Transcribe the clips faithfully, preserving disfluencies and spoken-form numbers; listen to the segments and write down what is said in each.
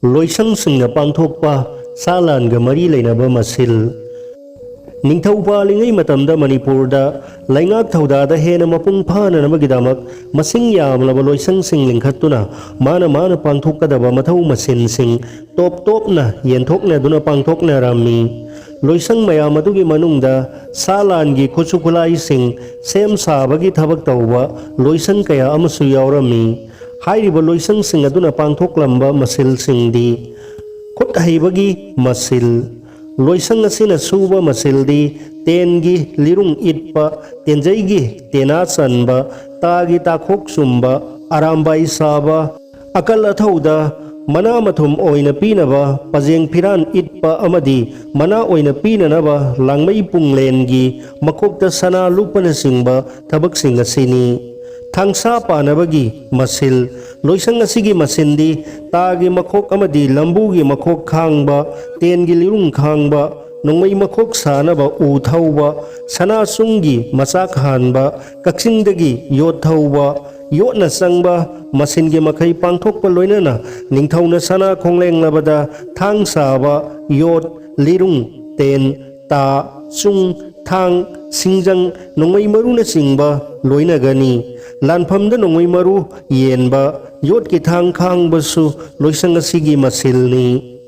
ꯂꯣꯏꯁꯪꯁꯤꯡꯅ ꯄꯥꯡꯊꯣꯛꯄ ꯁꯥ ꯂꯥꯟꯒ ꯃꯔꯤ ꯂꯩꯅꯕ ꯃꯁꯤꯜ꯫ ꯅꯤꯡꯊꯧ ꯄꯥꯜꯂꯤꯉꯩ ꯃꯇꯝꯗ ꯃꯅꯤꯄꯨꯔꯗ ꯂꯩꯉꯥꯛ ꯊꯧꯗꯥꯗ ꯍꯦꯟꯅ ꯃꯄꯨꯡ ꯐꯥꯅꯅꯕꯒꯤꯗꯃꯛ ꯃꯁꯤꯡ ꯌꯥꯝꯂꯕ ꯂꯣꯏꯁꯪꯁꯤꯡ ꯂꯤꯡꯈꯠꯇꯨꯅ ꯃꯥꯅ ꯃꯥꯅ ꯄꯥꯡꯊꯣꯛꯀꯗꯕ ꯃꯊꯧ ꯃꯁꯤꯟꯁꯤꯡ ꯇꯣꯞ ꯇꯣꯞꯅ ꯌꯦꯟꯊꯣꯛꯅꯗꯨꯅ ꯄꯥꯡꯊꯣꯛꯅꯔꯝꯃꯤ꯫ ꯂꯣꯏꯁꯪ ꯃꯌꯥꯝ ꯑꯗꯨꯒꯤ ꯃꯅꯨꯡꯗ ꯁꯥ ꯂꯥꯟꯒꯤ ꯈꯨꯠꯁꯨ ꯈꯨꯠꯂꯥꯏꯁꯤꯡ ꯁꯦꯝ ꯁꯥꯕꯒꯤ ꯊꯕꯛ ꯇꯧꯕ ꯂꯣꯏꯁꯪ ꯀꯌꯥ ꯑꯃꯁꯨ ꯌꯥꯎꯔꯝꯃꯤ꯫ ꯍꯥꯏꯔꯤꯕ ꯂꯣꯏꯁꯪꯁꯤꯡ ꯑꯗꯨꯅ ꯄꯥꯡꯊꯣꯛꯂꯝꯕ ꯃꯁꯤꯜꯁꯤꯡꯗꯤ: ꯈꯨꯠ ꯍꯩꯕꯒꯤ ꯃꯁꯤꯜ꯫ ꯂꯣꯏꯁꯪ ꯑꯁꯤꯅ ꯁꯨꯕ ꯃꯁꯤꯜꯗꯤ ꯇꯦꯟꯒꯤ ꯂꯤꯔꯨꯡ ꯏꯠꯄ, ꯇꯦꯟꯖꯩꯒꯤ ꯇꯦꯅꯥ ꯆꯟꯕ, ꯇꯥꯒꯤ ꯇꯥꯈꯣꯛ ꯆꯨꯝꯕ, ꯑꯔꯥꯝꯕꯥꯏ ꯁꯥꯕ, ꯑꯀꯜ ꯑꯊꯧꯗ ꯃꯅꯥ ꯃꯊꯨꯝ ꯑꯣꯏꯅ ꯄꯤꯅꯕ ꯄꯖꯦꯡ ꯐꯤꯔꯥꯟ ꯏꯠꯄ ꯑꯃꯗꯤ ꯃꯅꯥ ꯑꯣꯏꯅ ꯄꯤꯅꯅꯕ ꯂꯥꯡꯃꯩ ꯄꯨꯡꯂꯦꯟꯒꯤ ꯃꯈꯣꯛꯇ ꯁꯅꯥ ꯂꯨꯞꯄꯅꯆꯤꯡꯕ ꯊꯕꯛꯁꯤꯡ ꯑꯁꯤꯅꯤ꯫ ꯊꯥꯡꯁꯥ ꯄꯥꯅꯕꯒꯤ ꯃꯁꯤꯜ꯫ ꯂꯣꯏꯁꯪ ꯑꯁꯤꯒꯤ ꯃꯁꯤꯟꯗꯤ ꯇꯥꯒꯤ ꯃꯈꯣꯛ ꯑꯃꯗꯤ ꯂꯝꯕꯨꯒꯤ ꯃꯈꯣꯛ ꯈꯥꯡꯕ, ꯇꯦꯟꯒꯤ ꯂꯤꯔꯨꯡ ꯈꯥꯡꯕ, ꯅꯣꯡꯃꯩ ꯃꯈꯣꯛ ꯁꯥꯅꯕ ꯎ ꯊꯧꯕ, ꯁꯅꯥ ꯆꯨꯡꯒꯤ ꯃꯆꯥꯛ ꯍꯥꯟꯕ, ꯀꯛꯆꯤꯡꯗꯒꯤ ꯌꯣꯠ ꯊꯧꯕ, ꯌꯣꯠꯅ ꯆꯪꯕ ꯃꯁꯤꯟꯒꯤ ꯃꯈꯩ ꯄꯥꯡꯊꯣꯛꯄ ꯂꯣꯏꯅꯅ ꯅꯤꯡꯊꯧꯅ ꯁꯅꯥ ꯈꯣꯡꯂꯦꯡꯂꯕꯗ ꯊꯥꯡ ꯁꯥꯕ, ꯌꯣꯠ, ꯂꯤꯔꯨꯡ, ꯇꯦꯟ, ꯇꯥ, ꯆꯨꯡ, ꯊꯥꯡ, ꯁꯤꯡꯖꯪ, ꯅꯣꯡꯃꯩ ꯃꯔꯨꯅꯆꯤꯡꯕ ꯂꯣꯏꯅꯒꯅꯤ꯫ ꯂꯥꯟꯐꯝꯗ ꯅꯣꯡꯃꯩ ꯃꯔꯨ ꯌꯦꯟꯕ, ꯌꯣꯠꯀꯤ ꯊꯥꯡ ꯈꯥꯡꯕꯁꯨ ꯂꯣꯏꯁꯪ ꯑꯁꯤꯒꯤ ꯃꯁꯤꯜꯅꯤ꯫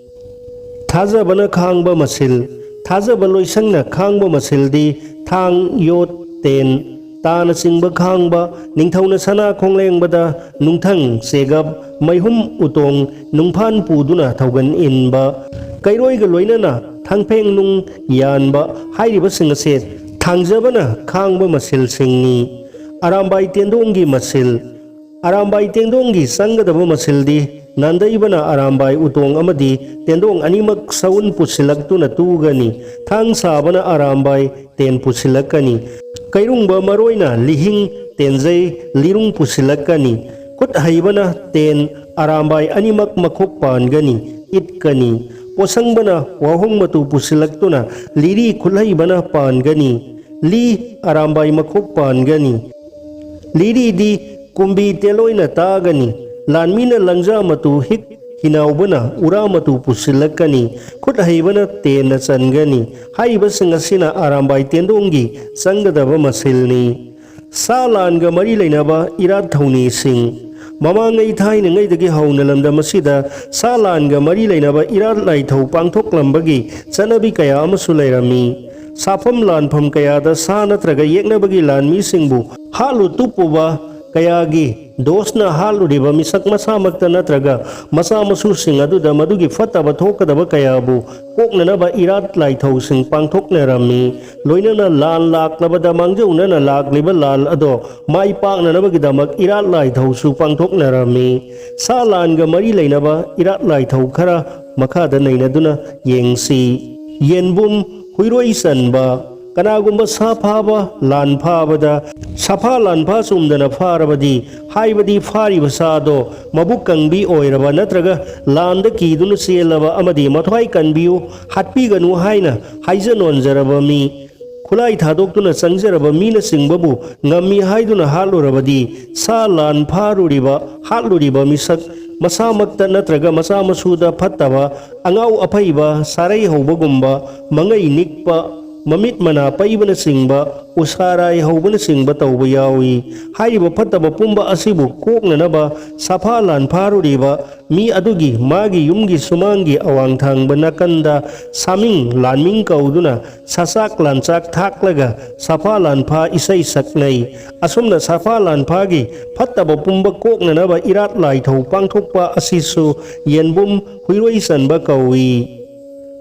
ꯊꯥꯖꯕꯅ ꯈꯥꯡꯕ ꯃꯁꯤꯜ꯫ ꯊꯥꯖꯕ ꯂꯣꯏꯁꯪꯅ ꯈꯥꯡꯕ ꯃꯁꯤꯜꯗꯤ ꯊꯥꯡ, ꯌꯣꯠ, ꯇꯦꯟ, ꯇꯥꯅꯆꯤꯡꯕ ꯈꯥꯡꯕ, ꯅꯤꯡꯊꯧꯅ ꯁꯅꯥ ꯈꯣꯡꯂꯦꯡꯕꯗ ꯅꯨꯡꯊꯪ, ꯆꯦꯒꯞ, ꯃꯩꯍꯨꯝ, ꯎꯇꯣꯡ, ꯅꯨꯡꯐꯥꯟ ꯄꯨꯗꯨꯅ ꯊꯧꯒꯟ ꯏꯟꯕ, ꯀꯩꯔꯣꯏꯒ ꯂꯣꯏꯅꯅ ꯊꯥꯡꯐꯦꯡ ꯅꯨꯡ ꯌꯥꯟꯕ ꯍꯥꯏꯔꯤꯕꯁꯤꯡ ꯑꯁꯦ ꯊꯥꯡꯖꯕꯅ ꯈꯥꯡꯕ ꯃꯁꯤꯜꯁꯤꯡꯅꯤ꯫ ꯑꯔꯥꯝꯕꯥꯏ ꯇꯦꯟꯗꯣꯡꯒꯤ ꯃꯁꯤꯜ꯫ ꯑꯔꯥꯝꯕꯥꯏ ꯇꯦꯟꯗꯣꯡꯒꯤ ꯆꯪꯒꯗꯕ ꯃꯁꯤꯜꯗꯤ ꯅꯥꯟꯗꯩꯕꯅ ꯑꯔꯥꯝꯕꯥꯏ ꯎꯇꯣꯡ ꯑꯃꯗꯤ ꯇꯦꯟꯗꯣꯡ ꯑꯅꯤꯃꯛ ꯁꯎꯟ ꯄꯨꯁꯤꯜꯂꯛꯇꯨꯅ ꯇꯨꯒꯅꯤ꯫ ꯊꯥꯡ ꯁꯥꯕꯅ ꯑꯔꯥꯝꯕꯥꯏ ꯇꯦꯟ ꯄꯨꯁꯤꯜꯂꯛꯀꯅꯤ꯫ ꯀꯩꯔꯨꯡꯕ ꯃꯔꯣꯏꯅ ꯂꯤꯍꯤꯡ, ꯇꯦꯟꯖꯩ, ꯂꯤꯔꯨꯡ ꯄꯨꯁꯤꯜꯂꯛꯀꯅꯤ꯫ ꯈꯨꯠ ꯍꯩꯕꯅ ꯇꯦꯟ, ꯑꯔꯥꯝꯕꯥꯏ ꯑꯅꯤꯃꯛ ꯃꯈꯣꯛ ꯄꯥꯟꯒꯅꯤ, ꯏꯠꯀꯅꯤ꯫ ꯄꯣꯁꯪꯕꯅ ꯋꯥꯍꯣꯡ ꯃꯇꯨ ꯄꯨꯁꯤꯜꯂꯛꯇꯨꯅ ꯂꯤꯔꯤ ꯈꯨꯠꯍꯩꯕꯅ ꯄꯥꯟꯒꯅꯤ꯫ ꯂꯤ ꯑꯔꯥꯝꯕꯥꯏ ꯃꯈꯣꯛ ꯄꯥꯟꯒꯅꯤ꯫ ꯂꯤꯔꯤꯗꯤ ꯀꯨꯝꯕꯤ ꯇꯦꯂꯣꯏꯅ ꯇꯥꯒꯅꯤ꯫ ꯂꯥꯟꯃꯤꯅ ꯂꯪꯖꯥ ꯃꯇꯨ ꯍꯤꯛ ꯍꯤꯅꯥꯎꯕꯅ ꯎꯔꯥ ꯃꯇꯨ ꯄꯨꯁꯤꯜꯂꯛꯀꯅꯤ, ꯈꯨꯠ ꯍꯩꯕꯅ ꯇꯦꯟꯅ ꯆꯟꯒꯅꯤ꯫ ꯍꯥꯏꯔꯤꯕꯁꯤꯡ ꯑꯁꯤꯅ ꯑꯔꯥꯝꯕꯥꯏ ꯇꯦꯟꯗꯣꯡꯒꯤ ꯆꯪꯒꯗꯕ ꯃꯁꯤꯜꯅꯤ꯫ ꯁꯥ ꯂꯥꯟꯒ ꯃꯔꯤ ꯂꯩꯅꯕ ꯏꯔꯥꯠ ꯊꯧꯅꯤꯁꯤꯡ꯫ ꯃꯃꯥꯡꯉꯩ ꯊꯥꯏꯅꯉꯩꯗꯒꯤ ꯍꯧꯅ ꯂꯝꯗꯝ ꯑꯁꯤꯗ ꯁꯥ ꯂꯥꯟꯒ ꯃꯔꯤ ꯂꯩꯅꯕ ꯏꯔꯥꯠ ꯂꯥꯏꯊꯧ ꯄꯥꯡꯊꯣꯛꯂꯝꯕꯒꯤ ꯆꯠꯅꯕꯤ ꯀꯌꯥ ꯑꯃꯁꯨ ꯂꯩꯔꯝꯃꯤ꯫ ꯁꯥꯐꯝ ꯂꯥꯟꯐꯝ ꯀꯌꯥꯗ ꯁꯥ ꯅꯠꯇ꯭ꯔꯒ ꯌꯦꯛꯅꯕꯒꯤ ꯂꯥꯟꯃꯤꯁꯤꯡꯕꯨ ꯍꯥꯠꯂꯨ ꯇꯨꯞꯄꯨꯕ ꯀꯌꯥꯒꯤ ꯗꯣꯁꯅ ꯍꯥꯠꯂꯨꯔꯤꯕ ꯃꯤꯁꯛ ꯃꯁꯥꯃꯛꯇ ꯅꯠꯇ꯭ꯔꯒ ꯃꯆꯥ ꯃꯁꯨꯁꯤꯡ ꯑꯗꯨꯗ ꯃꯗꯨꯒꯤ ꯐꯠꯇꯕ ꯊꯣꯛꯀꯗꯕ ꯀꯌꯥꯕꯨ ꯀꯣꯛꯅꯅꯕ ꯏꯔꯥꯠ ꯂꯥꯏꯊꯧꯁꯤꯡ ꯄꯥꯡꯊꯣꯛꯅꯔꯝꯃꯤ꯫ ꯂꯣꯏꯅꯅ ꯂꯥꯟ ꯂꯥꯛꯂꯕꯗ ꯃꯥꯡꯖꯧꯅꯅ ꯂꯥꯛꯂꯤꯕ ꯂꯥꯟ ꯑꯗꯣ ꯃꯥꯏ ꯄꯥꯛꯅꯅꯕꯒꯤꯗꯃꯛ ꯏꯔꯥꯠ ꯂꯥꯏꯊꯧꯁꯨ ꯄꯥꯡꯊꯣꯛꯅꯔꯝꯃꯤ꯫ ꯁꯥ ꯂꯥꯟꯒ ꯃꯔꯤ ꯂꯩꯅꯕ ꯏꯔꯥꯠ ꯂꯥꯏꯊꯧ ꯈꯔ ꯃꯈꯥꯗ ꯅꯩꯅꯗꯨꯅ ꯌꯦꯡꯁꯤ꯫ ꯌꯦꯟꯕꯨꯝ, ꯍꯨꯏꯔꯣꯏ ꯆꯟꯕ꯫ ꯀꯅꯥꯒꯨꯝꯕ ꯁꯥ ꯐꯥꯕ ꯂꯥꯟ ꯐꯥꯕꯗ ꯁꯥꯐꯥ ꯂꯥꯟꯐꯥ ꯆꯨꯝꯗꯅ ꯐꯥꯔꯕꯗꯤ, ꯍꯥꯏꯕꯗꯤ ꯐꯥꯔꯤꯕ ꯁꯥꯗꯣ ꯃꯕꯨꯛ ꯀꯪꯕꯤ ꯑꯣꯏꯔꯕ ꯅꯠꯇ꯭ꯔꯒ ꯂꯥꯟꯗ ꯀꯤꯗꯨꯅ ꯆꯦꯜꯂꯕ ꯑꯃꯗꯤ ꯃꯊ꯭ꯋꯥꯏ ꯀꯟꯕꯤꯌꯨ, ꯍꯥꯠꯄꯤꯒꯅꯨ ꯍꯥꯏꯅ ꯍꯥꯏꯖ ꯅꯣꯟꯖꯔꯕ ꯃꯤ, ꯈꯨꯠꯂꯥꯏ ꯊꯥꯗꯣꯛꯇꯨꯅ ꯆꯪꯖꯔꯕ ꯃꯤꯅꯆꯤꯡꯕꯕꯨ ꯉꯝꯃꯤ ꯍꯥꯏꯗꯨꯅ ꯍꯥꯠꯂꯨꯔꯕꯗꯤ, ꯁꯥ ꯂꯥꯟ ꯐꯥꯔꯨꯔꯤꯕ, ꯍꯥꯠꯂꯨꯔꯤꯕ ꯃꯤꯁꯛ ꯃꯁꯥꯃꯛꯇ ꯅꯠꯇ꯭ꯔꯒ ꯃꯆꯥ ꯃꯁꯨꯗ ꯐꯠꯇꯕ, ꯑꯉꯥꯎ ꯑꯐꯩꯕ, ꯁꯥꯔꯩ ꯍꯧꯕꯒꯨꯝꯕ, ꯃꯉꯩ ꯅꯤꯛꯄ, ꯃꯃꯤꯠ ꯃꯅꯥ ꯄꯩꯕꯅꯆꯤꯡꯕ, ꯎꯁꯥꯔꯥꯏ ꯍꯧꯕꯅꯆꯤꯡꯕ ꯇꯧꯕ ꯌꯥꯎꯏ꯫ ꯍꯥꯏꯔꯤꯕ ꯐꯠꯇꯕ ꯄꯨꯝꯕ ꯑꯁꯤꯕꯨ ꯀꯣꯛꯅꯅꯕ ꯁꯥꯐꯥ ꯂꯥꯟ ꯐꯥꯔꯨꯔꯤꯕ ꯃꯤ ꯑꯗꯨꯒꯤ ꯃꯥꯒꯤ ꯌꯨꯝꯒꯤ ꯁꯨꯃꯥꯡꯒꯤ ꯑꯋꯥꯡ ꯊꯪꯕ ꯅꯥꯀꯟꯗ ꯁꯥꯃꯤꯡ ꯂꯥꯟꯃꯤꯡ ꯀꯧꯗꯨꯅ ꯁꯆꯥꯛ ꯂꯥꯟꯆꯥꯛ ꯊꯥꯛꯂꯒ ꯁꯥꯐꯥ ꯂꯥꯟꯐꯥ ꯏꯁꯩ ꯁꯛꯅꯩ꯫ ꯑꯁꯨꯝꯅ ꯁꯥꯐꯥ ꯂꯥꯟꯐꯥꯒꯤ ꯐꯠꯇꯕ ꯄꯨꯝꯕ ꯀꯣꯛꯅꯅꯕ ꯏꯔꯥꯠ ꯂꯥꯏꯊꯧ ꯄꯥꯡꯊꯣꯛꯄ ꯑꯁꯤꯁꯨ ꯌꯦꯟꯕꯨꯝ ꯍꯨꯏꯔꯣꯏ ꯆꯟꯕ ꯀꯧꯏ꯫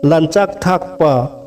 ꯂꯥꯟꯆꯥꯛ ꯊꯥꯛꯄ꯫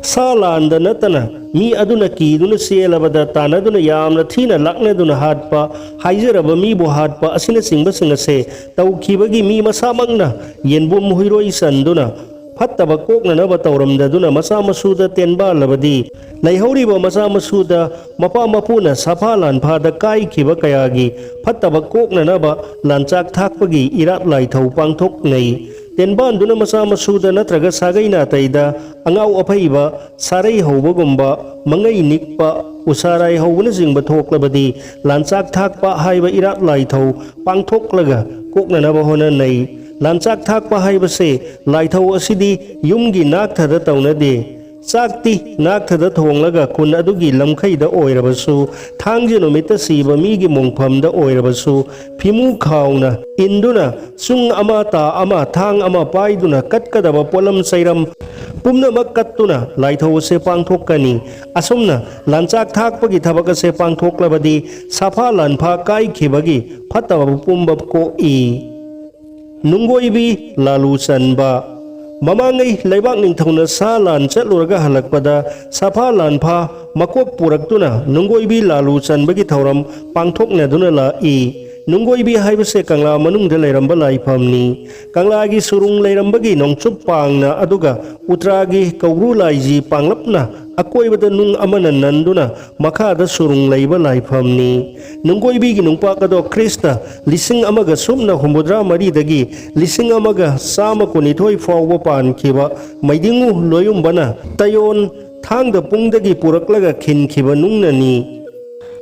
ꯁꯥ ꯂꯥꯟꯗ ꯅꯠꯇꯅ ꯃꯤ ꯑꯗꯨꯅ ꯀꯤꯗꯨꯅ ꯆꯦꯜꯂꯕꯗ ꯇꯥꯟꯅꯗꯨꯅ ꯌꯥꯝꯅ ꯊꯤꯅ ꯂꯥꯛꯅꯗꯨꯅ ꯍꯥꯠꯄ, ꯍꯥꯏꯖꯔꯕ ꯃꯤꯕꯨ ꯍꯥꯠꯄ ꯑꯁꯤꯅꯆꯤꯡꯕꯁꯤꯡ ꯑꯁꯦ ꯇꯧꯈꯤꯕꯒꯤ ꯃꯤ ꯃꯁꯥꯃꯛꯅ ꯌꯦꯟꯕꯨꯝ ꯍꯨꯏꯔꯣꯏ ꯆꯟꯗꯨꯅ ꯐꯠꯇꯕ ꯀꯣꯛꯅꯅꯕ ꯇꯧꯔꯝꯗꯗꯨꯅ ꯃꯆꯥ ꯃꯁꯨꯗ ꯇꯦꯟꯕꯥꯜꯂꯕꯗꯤ, ꯂꯩꯍꯧꯔꯤꯕ ꯃꯆꯥ ꯃꯁꯨꯗ ꯃꯄꯥ ꯃꯄꯨꯅ ꯁꯥꯐꯥ ꯂꯥꯟꯐꯥꯗ ꯀꯥꯏꯈꯤꯕ ꯀꯌꯥꯒꯤ ꯐꯠꯇꯕ ꯀꯣꯛꯅꯅꯕ ꯂꯥꯟꯆꯥꯛ ꯊꯥꯛꯄꯒꯤ ꯏꯔꯥꯠ ꯂꯥꯏꯊꯧ ꯄꯥꯡꯊꯣꯛꯅꯩ꯫ ꯇꯦꯟꯕꯥꯟꯗꯨꯅ ꯃꯆꯥ ꯃꯁꯨꯗ ꯅꯠꯇ꯭ꯔꯒ ꯁꯥꯒꯩ ꯅꯥꯇꯩꯗ ꯑꯉꯥꯎ ꯑꯐꯩꯕ, ꯁꯥꯔꯩ ꯍꯧꯕꯒꯨꯝꯕ, ꯃꯉꯩ ꯅꯤꯛꯄ, ꯎꯁꯥꯔꯥꯏ ꯍꯧꯕꯅꯆꯤꯡꯕ ꯊꯣꯛꯂꯕꯗꯤ ꯂꯥꯟꯆꯥꯛ ꯊꯥꯛꯄ ꯍꯥꯏꯕ ꯏꯔꯥꯠ ꯂꯥꯏꯊꯧ ꯄꯥꯡꯊꯣꯛꯂꯒ ꯀꯣꯛꯅꯅꯕ ꯍꯣꯠꯅꯅꯩ꯫ ꯂꯥꯟꯆꯥꯛ ꯊꯥꯛꯄ ꯍꯥꯏꯕꯁꯦ ꯂꯥꯏꯊꯧ ꯑꯁꯤꯗꯤ ꯌꯨꯝꯒꯤ ꯅꯥꯛꯊꯗ ꯇꯧꯅꯗꯦ꯫ ꯆꯥꯛꯇꯤ ꯅꯥꯛꯊꯗ ꯊꯣꯡꯂꯒ ꯈꯨꯟ ꯑꯗꯨꯒꯤ ꯂꯝꯈꯩꯗ ꯑꯣꯏꯔꯕꯁꯨ, ꯊꯥꯡꯖ ꯅꯨꯃꯤꯠꯇ ꯁꯤꯕ ꯃꯤꯒꯤ ꯃꯣꯡꯐꯝꯗ ꯑꯣꯏꯔꯕꯁꯨ, ꯐꯤꯃꯨ ꯈꯥꯎꯅ ꯏꯟꯗꯨꯅ ꯆꯨꯡ ꯑꯃ ꯇꯥ ꯑꯃ ꯊꯥꯡ ꯑꯃ ꯄꯥꯏꯗꯨꯅ ꯀꯠꯀꯗꯕ ꯄꯣꯠꯂꯝ ꯆꯩꯔꯝ ꯄꯨꯝꯅꯃꯛ ꯀꯠꯇꯨꯅ ꯂꯥꯏꯊꯧ ꯑꯁꯦ ꯄꯥꯡꯊꯣꯛꯀꯅꯤ꯫ ꯑꯁꯨꯝꯅ ꯂꯥꯟꯆꯥꯛ ꯊꯥꯛꯄꯒꯤ ꯊꯕꯛ ꯑꯁꯦ ꯄꯥꯡꯊꯣꯛꯂꯕꯗꯤ ꯁꯥꯐꯥ ꯂꯥꯟꯐꯥ ꯀꯥꯏꯈꯤꯕꯒꯤ ꯐꯠꯇꯕ ꯄꯨꯝꯕ ꯀꯣꯛꯏ꯫ ꯅꯨꯡꯒꯣꯏꯕꯤ ꯂꯥꯂꯨ ꯆꯟꯕ꯫ ꯃꯃꯥꯡꯉꯩ ꯂꯩꯕꯥꯛ ꯅꯤꯡꯊꯧꯅ ꯁꯥ ꯂꯥꯟ ꯆꯠꯂꯨꯔꯒ ꯍꯜꯂꯛꯄꯗ ꯁꯥꯐꯥ ꯂꯥꯟꯐꯥ ꯃꯀꯣꯛ ꯄꯨꯔꯛꯇꯨꯅ ꯅꯨꯡꯒꯣꯏꯕꯤ ꯂꯥꯂꯨ ꯆꯟꯕꯒꯤ ꯊꯧꯔꯝ ꯄꯥꯡꯊꯣꯛꯅꯗꯨꯅ ꯂꯥꯛꯏ꯫ ꯅꯨꯡꯒꯣꯏꯕꯤ ꯍꯥꯏꯕꯁꯦ ꯀꯪꯂꯥ ꯃꯅꯨꯡꯗ ꯂꯩꯔꯝꯕ ꯂꯥꯏꯐꯝꯅꯤ꯫ ꯀꯪꯂꯥꯒꯤ ꯁꯨꯔꯨꯡ ꯂꯩꯔꯝꯕꯒꯤ ꯅꯣꯡꯆꯨꯞ ꯄꯥꯡꯅ ꯑꯗꯨꯒ ꯎꯇ꯭ꯔꯥꯒꯤ ꯀꯧꯕ꯭ꯔꯨ ꯂꯥꯏꯖꯤ ꯄꯥꯡꯂꯞꯅ ꯑꯀꯣꯏꯕꯗ ꯅꯨꯡ ꯑꯃꯅ ꯅꯟꯗꯨꯅ ꯃꯈꯥꯗ ꯁꯨꯔꯨꯡ ꯂꯩꯕ ꯂꯥꯏꯐꯝꯅꯤ꯫ ꯅꯨꯡꯒꯣꯏꯕꯤꯒꯤ ꯅꯨꯡꯄꯥꯛ ꯑꯗꯣ ꯈ꯭ꯔꯤꯁꯇ ꯂꯤꯁꯤꯡ ꯑꯃꯒ ꯁꯨꯞꯅ ꯍꯨꯝꯐꯨꯇꯔꯥ ꯃꯔꯤꯗꯒꯤ ꯂꯤꯁꯤꯡ ꯑꯃꯒ ꯆꯥꯝꯃ ꯀꯨꯟꯅꯤꯊꯣꯏ ꯐꯥꯎꯕ ꯄꯥꯟꯈꯤꯕ ꯃꯩꯗꯤꯡꯉꯨ ꯂꯣꯌꯨꯝꯕꯅ ꯇꯌꯣꯟ ꯊꯥꯡꯗ ꯄꯨꯡꯗꯒꯤ ꯄꯨꯔꯛꯂꯒ ꯈꯤꯟꯈꯤꯕ ꯅꯨꯡꯅꯅꯤ꯫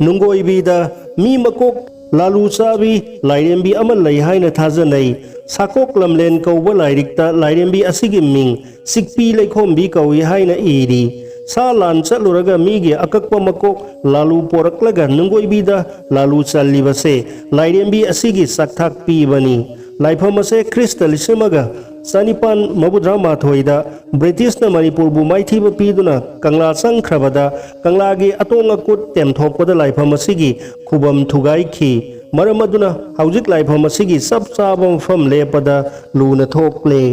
ꯅꯨꯡꯒꯣꯏꯕꯤꯗ ꯃꯤ ꯃꯀꯣꯛ ꯂꯥꯂꯨ ꯆꯥꯕꯤ ꯂꯥꯏꯔꯦꯝꯕꯤ ꯑꯃ ꯂꯩ ꯍꯥꯏꯅ ꯊꯥꯖꯅꯩ꯫ ꯁꯥꯀꯣꯛ ꯂꯝꯂꯦꯟ ꯀꯧꯕ ꯂꯥꯏꯔꯤꯛꯇ ꯂꯥꯏꯔꯦꯝꯕꯤ ꯑꯁꯤꯒꯤ ꯃꯤꯡ ꯆꯤꯛꯄꯤ ꯂꯩꯈꯣꯝꯕꯤ ꯀꯧꯏ ꯍꯥꯏꯅ ꯏꯔꯤ꯫ ꯁꯥ ꯂꯥꯟ ꯆꯠꯂꯨꯔꯒ ꯃꯤꯒꯤ ꯑꯀꯛꯄ ꯃꯀꯣꯛ ꯂꯥꯂꯨ ꯄꯣꯔꯛꯂꯒ ꯅꯨꯡꯒꯣꯏꯕꯤꯗ ꯂꯥꯂꯨ ꯆꯜꯂꯤꯕꯁꯦ ꯂꯥꯏꯔꯦꯝꯕꯤ ꯑꯁꯤꯒꯤ ꯆꯥꯛꯊꯥꯛ ꯄꯤꯕꯅꯤ꯫ ꯂꯥꯏꯐꯝ ꯑꯁꯦ ꯈ꯭ꯔꯤꯁꯇ ꯂꯤꯁꯤꯡ ꯑꯃꯒ ꯆꯅꯤꯄꯥꯟ ꯃꯧꯗ꯭ꯔꯥ ꯃꯥꯊꯣꯏꯗ ꯕ꯭ꯔꯤꯇꯤꯁꯅ ꯃꯅꯤꯄꯨꯔꯕꯨ ꯃꯥꯏꯊꯤꯕ ꯄꯤꯗꯨꯅ ꯀꯪꯂꯥ ꯆꯪꯈ꯭ꯔꯕꯗ ꯀꯪꯂꯥꯒꯤ ꯑꯇꯣꯡ ꯑꯀꯨꯠ ꯇꯦꯝꯊꯣꯛꯄꯗ ꯂꯥꯏꯐꯝ ꯑꯁꯤꯒꯤ ꯈꯨꯕꯝ ꯊꯨꯒꯥꯏꯈꯤ꯫ ꯃꯔꯝ ꯑꯗꯨꯅ ꯍꯧꯖꯤꯛ ꯂꯥꯏꯐꯝ ꯑꯁꯤꯒꯤ ꯆꯞ ꯆꯥꯕ ꯃꯐꯝ ꯂꯦꯞꯄꯗ ꯂꯨꯅ ꯊꯣꯛꯂꯦ꯫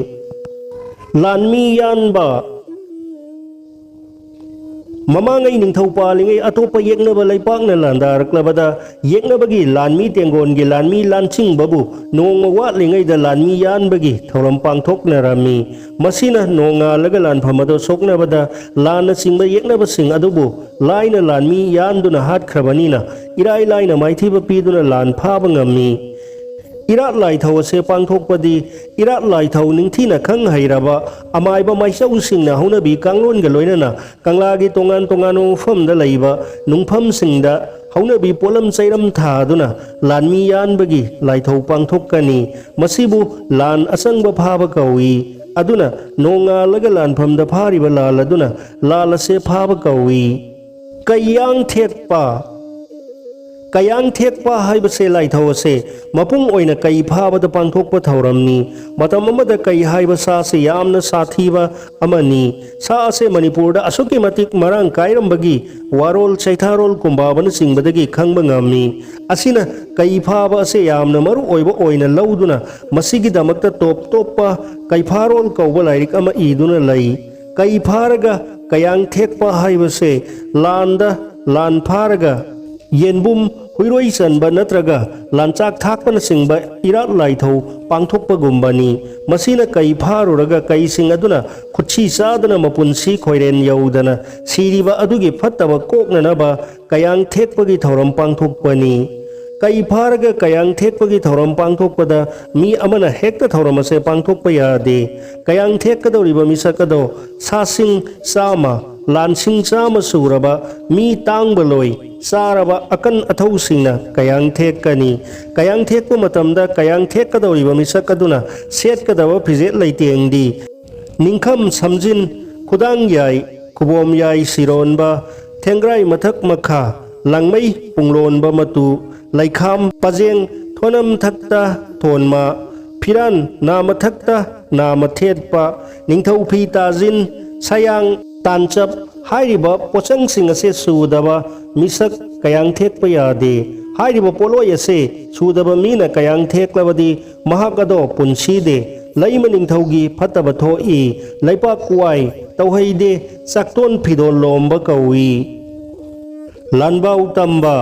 ꯂꯥꯟꯃꯤ ꯌꯥꯟꯕ꯫ ꯃꯃꯥꯡꯉꯩ ꯅꯤꯡꯊꯧ ꯄꯥꯜꯂꯤꯉꯩ ꯑꯇꯣꯞꯄ ꯌꯦꯛꯅꯕ ꯂꯩꯄꯥꯛꯅ ꯂꯥꯟꯗꯥꯔꯛꯂꯕꯗ ꯌꯦꯛꯅꯕꯒꯤ ꯂꯥꯟꯃꯤ ꯇꯦꯡꯒꯣꯟꯒꯤ ꯂꯥꯟꯃꯤ ꯂꯥꯟꯆꯤꯡꯕꯕꯨ ꯅꯣꯡꯃ ꯋꯥꯠꯂꯤꯉꯩꯗ ꯂꯥꯟꯃꯤ ꯌꯥꯟꯕꯒꯤ ꯊꯧꯔꯝ ꯄꯥꯡꯊꯣꯛꯅꯔꯝꯃꯤ꯫ ꯃꯁꯤꯅ ꯅꯣꯡꯉꯥꯜꯂꯒ ꯂꯥꯟꯐꯝ ꯑꯗꯨ ꯁꯣꯛꯅꯕꯗ ꯂꯥꯟꯅꯆꯤꯡꯕ ꯌꯦꯛꯅꯕꯁꯤꯡ ꯑꯗꯨꯕꯨ ꯂꯥꯏꯅ ꯂꯥꯟꯃꯤ ꯌꯥꯟꯗꯨꯅ ꯍꯥꯠꯈ꯭ꯔꯕꯅꯤꯅ ꯏꯔꯥꯏ ꯂꯥꯏꯅ ꯃꯥꯏꯊꯤꯕ ꯄꯤꯗꯨꯅ ꯂꯥꯟ ꯐꯥꯕ ꯉꯝꯃꯤ꯫ ꯏꯔꯥꯠ ꯂꯥꯏꯊꯧ ꯑꯁꯦ ꯄꯥꯡꯊꯣꯛꯄꯗꯤ ꯏꯔꯥꯠ ꯂꯥꯏꯊꯧ ꯅꯤꯡꯊꯤꯅ ꯈꯪ ꯍꯩꯔꯕ ꯑꯃꯥꯏꯕ ꯃꯥꯏꯆꯧꯁꯤꯡꯅ ꯍꯧꯅꯕꯤ ꯀꯥꯡꯂꯣꯟꯒ ꯂꯣꯏꯅꯅ ꯀꯪꯂꯥꯒꯤ ꯇꯣꯉꯥꯟ ꯇꯣꯉꯥꯟꯕ ꯃꯐꯝꯗ ꯂꯩꯕ ꯅꯨꯡꯐꯝꯁꯤꯡꯗ ꯍꯧꯅꯕꯤ ꯄꯣꯠꯂꯝ ꯆꯩꯔꯝ ꯊꯥꯗꯨꯅ ꯂꯥꯟꯃꯤ ꯌꯥꯟꯕꯒꯤ ꯂꯥꯏꯊꯧ ꯄꯥꯡꯊꯣꯛꯀꯅꯤ꯫ ꯃꯁꯤꯕꯨ ꯂꯥꯟ ꯑꯆꯪꯕ ꯐꯥꯕ ꯀꯧꯏ꯫ ꯑꯗꯨꯅ ꯅꯣꯡꯉꯥꯜꯂꯒ ꯂꯥꯟꯐꯝꯗ ꯐꯥꯔꯤꯕ ꯂꯥꯜ ꯑꯗꯨꯅ ꯂꯥꯜ ꯑꯁꯦ ꯐꯥꯕ ꯀꯧꯏ꯫ ꯀꯩꯌꯥꯡ ꯊꯦꯛꯄ꯫ ꯀꯌꯥꯡ ꯊꯦꯛꯄ ꯍꯥꯏꯕꯁꯦ ꯂꯥꯏꯊꯧ ꯑꯁꯦ ꯃꯄꯨꯡ ꯑꯣꯏꯅ ꯀꯩ ꯐꯥꯕꯗ ꯄꯥꯡꯊꯣꯛꯄ ꯊꯧꯔꯝꯅꯤ꯫ ꯃꯇꯝ ꯑꯃꯗ ꯀꯩ ꯍꯥꯏꯕ ꯁꯥꯁꯤ ꯌꯥꯝꯅ ꯁꯥꯊꯤꯕ ꯑꯃꯅꯤ꯫ ꯁꯥ ꯑꯁꯦ ꯃꯅꯤꯄꯨꯔꯗ ꯑꯁꯨꯛꯀꯤ ꯃꯇꯤꯛ ꯃꯔꯥꯡ ꯀꯥꯏꯔꯝꯕꯒꯤ ꯋꯥꯔꯣꯜ, ꯆꯩꯊꯥꯔꯣꯜ, ꯀꯨꯝꯕꯥꯕꯅꯆꯤꯡꯕꯗꯒꯤ ꯈꯪꯕ ꯉꯝꯃꯤ꯫ ꯑꯁꯤꯅ ꯀꯩ ꯐꯥꯕ ꯑꯁꯦ ꯌꯥꯝꯅ ꯃꯔꯨ ꯑꯣꯏꯕ ꯑꯣꯏꯅ ꯂꯧꯗꯨꯅ ꯃꯁꯤꯒꯤꯗꯃꯛꯇ ꯇꯣꯞ ꯇꯣꯞꯄ ꯀꯩꯐꯥꯔꯣꯜ ꯀꯧꯕ ꯂꯥꯏꯔꯤꯛ ꯑꯃ ꯏꯗꯨꯅ ꯂꯩ꯫ ꯀꯩ ꯐꯥꯔꯒ ꯀꯌꯥꯡ ꯊꯦꯛꯄ ꯍꯥꯏꯕꯁꯦ ꯂꯥꯟꯗ ꯂꯥꯟ ꯐꯥꯔꯒ ꯌꯦꯟꯕꯨꯝ, ꯍꯨꯏꯔꯣꯏ ꯆꯟꯕ ꯅꯠꯇ꯭ꯔꯒ ꯂꯥꯟꯆꯥꯛ ꯊꯥꯛꯄꯅꯆꯤꯡꯕ ꯏꯔꯥꯠ ꯂꯥꯏꯊꯧ ꯄꯥꯡꯊꯣꯛꯄꯒꯨꯝꯕꯅꯤ꯫ ꯃꯁꯤꯅ ꯀꯩ ꯐꯥꯔꯨꯔꯒ ꯀꯩꯁꯤꯡ ꯑꯗꯨꯅ ꯈꯨꯠꯁꯤ ꯆꯥꯗꯅ ꯃꯄꯨꯟꯁꯤ ꯈꯣꯏꯔꯦꯟ ꯌꯧꯗꯅ ꯁꯤꯔꯤꯕ ꯑꯗꯨꯒꯤ ꯐꯠꯇꯕ ꯀꯣꯛꯅꯅꯕ ꯀꯌꯥꯡ ꯊꯦꯛꯄꯒꯤ ꯊꯧꯔꯝ ꯄꯥꯡꯊꯣꯛꯄꯅꯤ꯫ ꯀꯩ ꯐꯥꯔꯒ ꯀꯌꯥꯡ ꯊꯦꯛꯄꯒꯤ ꯊꯧꯔꯝ ꯄꯥꯡꯊꯣꯛꯄꯗ ꯃꯤ ꯑꯃꯅ ꯍꯦꯛꯇ ꯊꯧꯔꯝ ꯑꯁꯦ ꯄꯥꯡꯊꯣꯛꯄ ꯌꯥꯗꯦ꯫ ꯀꯌꯥꯡ ꯊꯦꯛꯀꯗꯧꯔꯤꯕ ꯃꯤꯁꯛ ꯑꯗꯣ ꯁꯥꯁꯤꯡ ꯆꯥꯝꯃ, ꯂꯥꯟꯁꯤꯡ ꯆꯥꯝꯃ ꯁꯨꯔꯕ ꯃꯤ ꯇꯥꯡꯕ ꯂꯣꯏ ꯆꯥꯔꯕ ꯑꯀꯟ ꯑꯊꯧꯁꯤꯡꯅ ꯀꯌꯥꯡ ꯊꯦꯛꯀꯅꯤ꯫ ꯀꯌꯥꯡ ꯊꯦꯛꯄ ꯃꯇꯝꯗ ꯀꯌꯥꯡ ꯊꯦꯛꯀꯗꯧꯔꯤꯕ ꯃꯤꯁꯛ ꯑꯗꯨꯅ ꯁꯦꯠꯀꯗꯕ ꯐꯤꯖꯦꯠ ꯂꯩꯇꯦꯡꯗꯤ ꯅꯤꯡꯈꯝ ꯁꯝꯖꯤꯟ, ꯈꯨꯗꯥꯡ ꯌꯥꯏ, ꯈꯨꯕꯣꯝ ꯌꯥꯏ ꯁꯤꯔꯣꯟꯕ, ꯊꯦꯡꯒ꯭ꯔꯥꯏ ꯃꯊꯛ ꯃꯈꯥ, ꯂꯥꯡꯃꯩ ꯄꯨꯡꯂꯣꯟꯕ ꯃꯇꯨ, ꯂꯩꯈꯥꯝ ꯄꯖꯦꯡ, ꯊꯣꯅꯝ ꯊꯛꯇ ꯊꯣꯟꯃ, ꯐꯤꯔꯥꯟ ꯅꯥ ꯃꯊꯛꯇ ꯅꯥ ꯃꯊꯦꯠꯄ, ꯅꯤꯡꯊꯧ ꯐꯤ ꯇꯥꯖꯤꯟ, ꯁꯌꯥꯡ ꯇꯥꯟꯆꯞ ꯍꯥꯏꯔꯤꯕ ꯄꯣꯠꯆꯪꯁꯤꯡ ꯑꯁꯦ ꯁꯨꯗꯕ ꯃꯤꯁꯛ ꯀꯌꯥꯡ ꯊꯦꯛꯄ ꯌꯥꯗꯦ꯫ ꯍꯥꯏꯔꯤꯕ ꯄꯣꯠꯂꯣꯏ ꯑꯁꯦ ꯁꯨꯗꯕ ꯃꯤꯅ ꯀꯌꯥꯡ ꯊꯦꯛꯂꯕꯗꯤ ꯃꯍꯥꯛ ꯑꯗꯣ ꯄꯨꯟꯁꯤꯗꯦ꯫ ꯂꯩꯃ ꯅꯤꯡꯊꯧꯒꯤ ꯐꯠꯇꯕ ꯊꯣꯛꯏ꯫ ꯂꯩꯄꯥꯛ ꯋꯥꯏ ꯇꯧꯍꯩꯗꯦ꯫ ꯆꯥꯛꯇꯣꯟ ꯐꯤꯗꯣꯜ ꯂꯣꯝꯕ ꯀꯧꯏ꯫ ꯂꯥꯟꯕꯥꯎ ꯇꯝꯕ꯫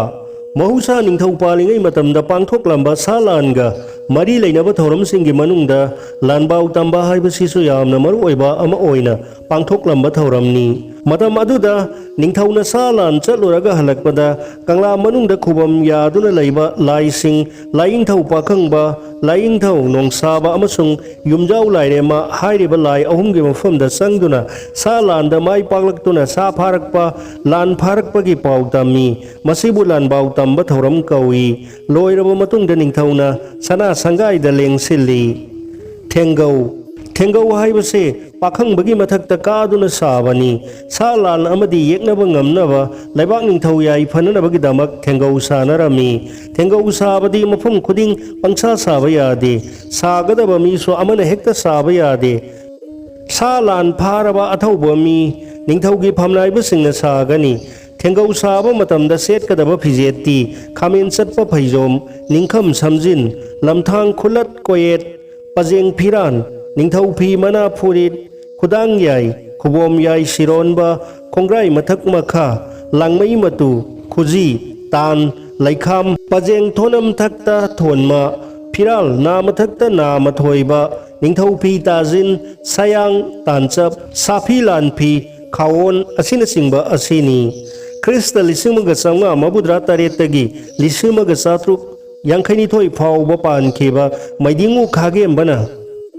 ꯃꯍꯧꯁꯥ ꯅꯤꯡꯊꯧ ꯄꯥꯜꯂꯤꯉꯩ ꯃꯇꯝꯗ ꯄꯥꯡꯊꯣꯛꯂꯝꯕ ꯁꯥ ꯂꯥꯟꯒ ꯃꯔꯤ ꯂꯩꯅꯕ ꯊꯧꯔꯝꯁꯤꯡꯒꯤ ꯃꯅꯨꯡꯗ ꯂꯥꯟꯕꯥꯎ ꯇꯝꯕ ꯍꯥꯏꯕꯁꯤꯁꯨ ꯌꯥꯝꯅ ꯃꯔꯨ ꯑꯣꯏꯕ ꯑꯃ ꯑꯣꯏꯅ ꯄꯥꯡꯊꯣꯛꯂꯝꯕ ꯊꯧꯔꯝꯅꯤ꯫ ꯃꯇꯝ ꯑꯗꯨꯗ ꯅꯤꯡꯊꯧꯅ ꯁꯥ ꯂꯥꯟ ꯆꯠꯂꯨꯔꯒ ꯍꯜꯂꯛꯄꯗ, ꯀꯪꯂꯥ ꯃꯅꯨꯡꯗ ꯈꯨꯕꯝ ꯌꯥꯗꯨꯅ ꯂꯩꯕ ꯂꯥꯏꯁꯤꯡ, ꯂꯥꯏꯅꯤꯡꯊꯧ ꯄꯥꯈꯪꯕ, ꯂꯥꯏꯅꯤꯡꯊꯧ ꯅꯣꯡꯁꯥꯕ ꯑꯃꯁꯨꯡ ꯌꯨꯝꯖꯥꯎ ꯂꯥꯏꯔꯦꯝꯃ ꯍꯥꯏꯔꯤꯕ ꯂꯥꯏ ꯑꯍꯨꯝꯒꯤ ꯃꯐꯝꯗ ꯆꯪꯗꯨꯅ ꯁꯥ ꯂꯥꯟꯗ ꯃꯥꯏ ꯄꯥꯛꯂꯛꯇꯨꯅ ꯁꯥ ꯐꯥꯔꯛꯄ, ꯂꯥꯟ ꯐꯥꯔꯛꯄꯒꯤ ꯄꯥꯎ ꯇꯝꯃꯤ꯫ ꯃꯁꯤꯕꯨ ꯂꯥꯟꯕꯥꯎ ꯇꯝꯕ ꯊꯧꯔꯝ ꯀꯧꯏ꯫ ꯂꯣꯏꯔꯕ ꯃꯇꯨꯡꯗ ꯅꯤꯡꯊꯧꯅ ꯁꯅꯥ ꯁꯪꯒꯥꯏꯗ ꯂꯦꯡꯁꯤꯜꯂꯤ꯫ ꯊꯦꯡꯒꯧ꯫ ꯊꯦꯡꯒꯧ ꯍꯥꯏꯕꯁꯦ ꯄꯥꯈꯪꯕꯒꯤ ꯃꯊꯛꯇ ꯀꯥꯗꯨꯅ ꯁꯥꯕꯅꯤ꯫ ꯁꯥ ꯂꯥꯟ ꯑꯃꯗꯤ ꯌꯦꯛꯅꯕ ꯉꯝꯅꯕ ꯂꯩꯕꯥꯛ ꯅꯤꯡꯊꯧ ꯌꯥꯏꯐꯅꯅꯕꯒꯤꯗꯃꯛ ꯊꯦꯡꯒꯧ ꯁꯥꯅꯔꯝꯃꯤ꯫ ꯊꯦꯡꯒꯧ ꯁꯥꯕꯗꯤ ꯃꯐꯝ ꯈꯨꯗꯤꯡ ꯄꯪꯁꯥ ꯁꯥꯕ ꯌꯥꯗꯦ꯫ ꯁꯥꯒꯗꯕ ꯃꯤꯁꯨ ꯑꯃꯅ ꯍꯦꯛꯇ ꯁꯥꯕ ꯌꯥꯗꯦ꯫ ꯁꯥ ꯂꯥꯟ ꯐꯥꯔꯕ ꯑꯊꯧꯕ ꯃꯤ ꯅꯤꯡꯊꯧꯒꯤ ꯐꯝꯅꯥꯏꯕꯁꯤꯡꯅ ꯁꯥꯒꯅꯤ꯫ ꯊꯦꯡꯒꯧ ꯁꯥꯕ ꯃꯇꯝꯗ ꯁꯦꯠꯀꯗꯕ ꯐꯤꯖꯦꯠꯇꯤ ꯈꯥꯃꯦꯟ ꯆꯠꯄ ꯐꯩꯖꯣꯝ, ꯅꯤꯡꯈꯝ ꯁꯝꯖꯤꯟ, ꯂꯝꯊꯥꯡ ꯈꯨꯂꯠ ꯀꯣꯌꯦꯠ, ꯄꯖꯦꯡ ꯐꯤꯔꯥꯟ, ꯅꯤꯡꯊꯧ ꯐꯤ ꯃꯅꯥ ꯐꯨꯔꯤꯠ, ꯈꯨꯗꯥꯡ ꯌꯥꯏ, ꯈꯨꯕꯣꯝ ꯌꯥꯏ ꯁꯤꯔꯣꯟꯕ, ꯈꯣꯡꯒ꯭ꯔꯥꯏ ꯃꯊꯛ ꯃꯈꯥ, ꯂꯥꯡꯃꯩ ꯃꯇꯨ, ꯈꯨꯖꯤ, ꯇꯥꯟ, ꯂꯩꯈꯥꯝ, ꯄꯖꯦꯡ ꯊꯣꯅꯝ ꯊꯛꯇ ꯊꯣꯟꯃ, ꯐꯤꯔꯥꯜ ꯅꯥ ꯃꯊꯛꯇ ꯅꯥ ꯃꯊꯣꯏꯕ, ꯅꯤꯡꯊꯧ ꯐꯤ ꯇꯥꯖꯤꯟ, ꯁꯌꯥꯡ, ꯇꯥꯟꯆꯞ, ꯁꯥꯐꯤ ꯂꯥꯟꯐꯤ, ꯈꯥꯋꯣꯟ ꯑꯁꯤꯅꯆꯤꯡꯕ ꯑꯁꯤꯅꯤ꯫ ꯈ꯭ꯔꯤꯁꯇ ꯂꯤꯁꯤꯡ ꯑꯃꯒ ꯆꯥꯝꯃꯉꯥ ꯃꯧꯗ꯭ꯔꯥ ꯇꯔꯦꯠꯇꯒꯤ ꯂꯤꯁꯤꯡ ꯑꯃꯒ ꯆꯥꯇ꯭ꯔꯨꯛ ꯌꯥꯡꯈꯩꯅꯤꯊꯣꯏ ꯐꯥꯎꯕ ꯄꯥꯟꯈꯤꯕ ꯃꯩꯗꯤꯡꯉꯨ ꯈꯥꯒꯦꯝꯕꯅ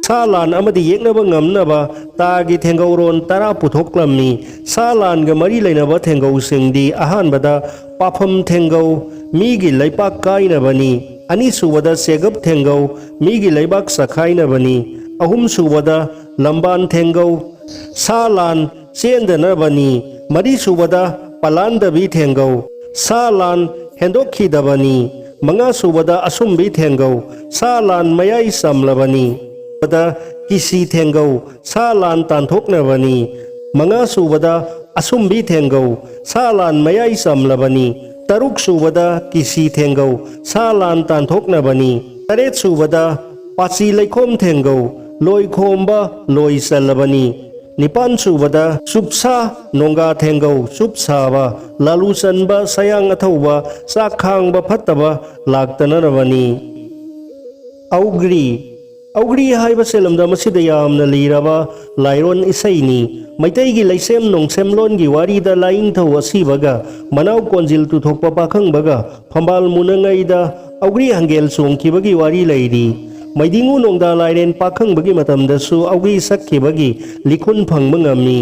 ꯁꯥ ꯂꯥꯟ ꯑꯃꯗꯤ ꯌꯦꯛꯅꯕ ꯉꯝꯅꯕ ꯇꯥꯒꯤ ꯊꯦꯡꯒꯧꯔꯣꯟ ꯇꯔꯥ ꯄꯨꯊꯣꯛꯂꯝꯃꯤ꯫ ꯁꯥ ꯂꯥꯟꯒ ꯃꯔꯤ ꯂꯩꯅꯕ ꯊꯦꯡꯒꯧꯁꯤꯡꯗꯤ ꯑꯍꯥꯟꯕꯗ ꯄꯥꯐꯝ ꯊꯦꯡꯒꯧ, ꯃꯤꯒꯤ ꯂꯩꯄꯥꯛ ꯀꯥꯏꯅꯕꯅꯤ꯫ ꯑꯅꯤꯁꯨꯕꯗ ꯆꯦꯒꯞ ꯊꯦꯡꯒꯧ, ꯃꯤꯒꯤ ꯂꯩꯕꯥꯛ ꯆꯈꯥꯏꯅꯕꯅꯤ꯫ ꯑꯍꯨꯝꯁꯨꯕꯗ ꯂꯝꯕꯥꯟ ꯊꯦꯡꯒꯧ, ꯁꯥ ꯂꯥꯟ ꯆꯦꯟꯗꯅꯕꯅꯤ꯫ ꯃꯔꯤꯁꯨꯕꯗ ꯄꯂꯥꯟꯗꯕꯤ ꯊꯦꯡꯒꯧ, ꯁꯥ ꯂꯥꯟ ꯍꯦꯟꯗꯣꯛꯈꯤꯗꯕꯅꯤ꯫ ꯃꯉꯥꯁꯨꯕꯗ ꯑꯁꯨꯝꯕꯤ ꯊꯦꯡꯒꯧ, ꯁꯥ ꯂꯥꯟ ꯃꯌꯥꯏ ꯆꯝꯂꯕꯅꯤ꯫ ꯗ ꯀꯤꯁꯤ ꯊꯦꯡꯒꯧ, ꯁꯥ ꯂꯥꯟ ꯇꯥꯟꯊꯣꯛꯅꯕꯅꯤ꯫ ꯃꯉꯥꯁꯨꯕꯗ ꯑꯁꯨꯝꯕꯤ ꯊꯦꯡꯒꯧ, ꯁꯥ ꯂꯥꯟ ꯃꯌꯥꯏ ꯆꯝꯂꯕꯅꯤ꯫ ꯇꯔꯨꯛꯁꯨꯕꯗ ꯀꯤꯁꯤ ꯊꯦꯡꯒꯧ, ꯁꯥ ꯂꯥꯟ ꯇꯥꯟꯊꯣꯛꯅꯕꯅꯤ꯫ ꯇꯔꯦꯠꯁꯨꯕꯗ ꯄꯥꯆꯤ ꯂꯩꯈꯣꯝ ꯊꯦꯡꯒꯧ, ꯂꯣꯏ ꯈꯣꯝꯕ ꯂꯣꯏ ꯆꯜꯂꯕꯅꯤ꯫ ꯅꯤꯄꯥꯟꯁꯨꯕꯗ ꯆꯨꯞꯁꯥ ꯅꯣꯡꯒꯥ ꯊꯦꯡꯒꯧ, ꯆꯨꯞ ꯁꯥꯕ, ꯂꯥꯂꯨ ꯆꯟꯕ, ꯁꯌꯥꯡ ꯑꯊꯧꯕ, ꯆꯥꯛ ꯈꯥꯡꯕ ꯐꯠꯇꯕ ꯂꯥꯛꯇꯅꯅꯕꯅꯤ꯫ ꯑꯧꯒ꯭ꯔꯤ꯫ ꯑꯧꯒ꯭ꯔꯤ ꯍꯥꯏꯕꯁꯦ ꯂꯝꯗꯝ ꯑꯁꯤꯗ ꯌꯥꯝꯅ ꯂꯤꯔꯕ ꯂꯥꯏꯔꯣꯟ ꯏꯁꯩꯅꯤ꯫ ꯃꯩꯇꯩꯒꯤ ꯂꯩꯁꯦꯝ ꯅꯣꯡꯁꯦꯝꯂꯣꯟꯒꯤ ꯋꯥꯔꯤꯗ ꯂꯥꯏꯅꯤꯡꯊꯧ ꯑꯁꯤꯕꯒ ꯃꯅꯥꯎ ꯀꯣꯟꯖꯤꯜ ꯇꯨꯊꯣꯛꯄ ꯄꯥꯈꯪꯕꯒ ꯐꯝꯕꯥꯜ ꯃꯨꯅꯉꯩꯗ ꯑꯧꯒ꯭ꯔꯤ ꯍꯪꯒꯦꯜ ꯆꯣꯡꯈꯤꯕꯒꯤ ꯋꯥꯔꯤ ꯂꯩꯔꯤ꯫ ꯃꯩꯗꯤꯡꯉꯨ ꯅꯣꯡꯗꯥ ꯂꯥꯏꯔꯦꯟ ꯄꯥꯈꯪꯕꯒꯤ ꯃꯇꯝꯗꯁꯨ ꯑꯧꯒ꯭ꯔꯤ ꯁꯛꯈꯤꯕꯒꯤ ꯂꯤꯈꯨꯟ ꯐꯪꯕ ꯉꯝꯃꯤ꯫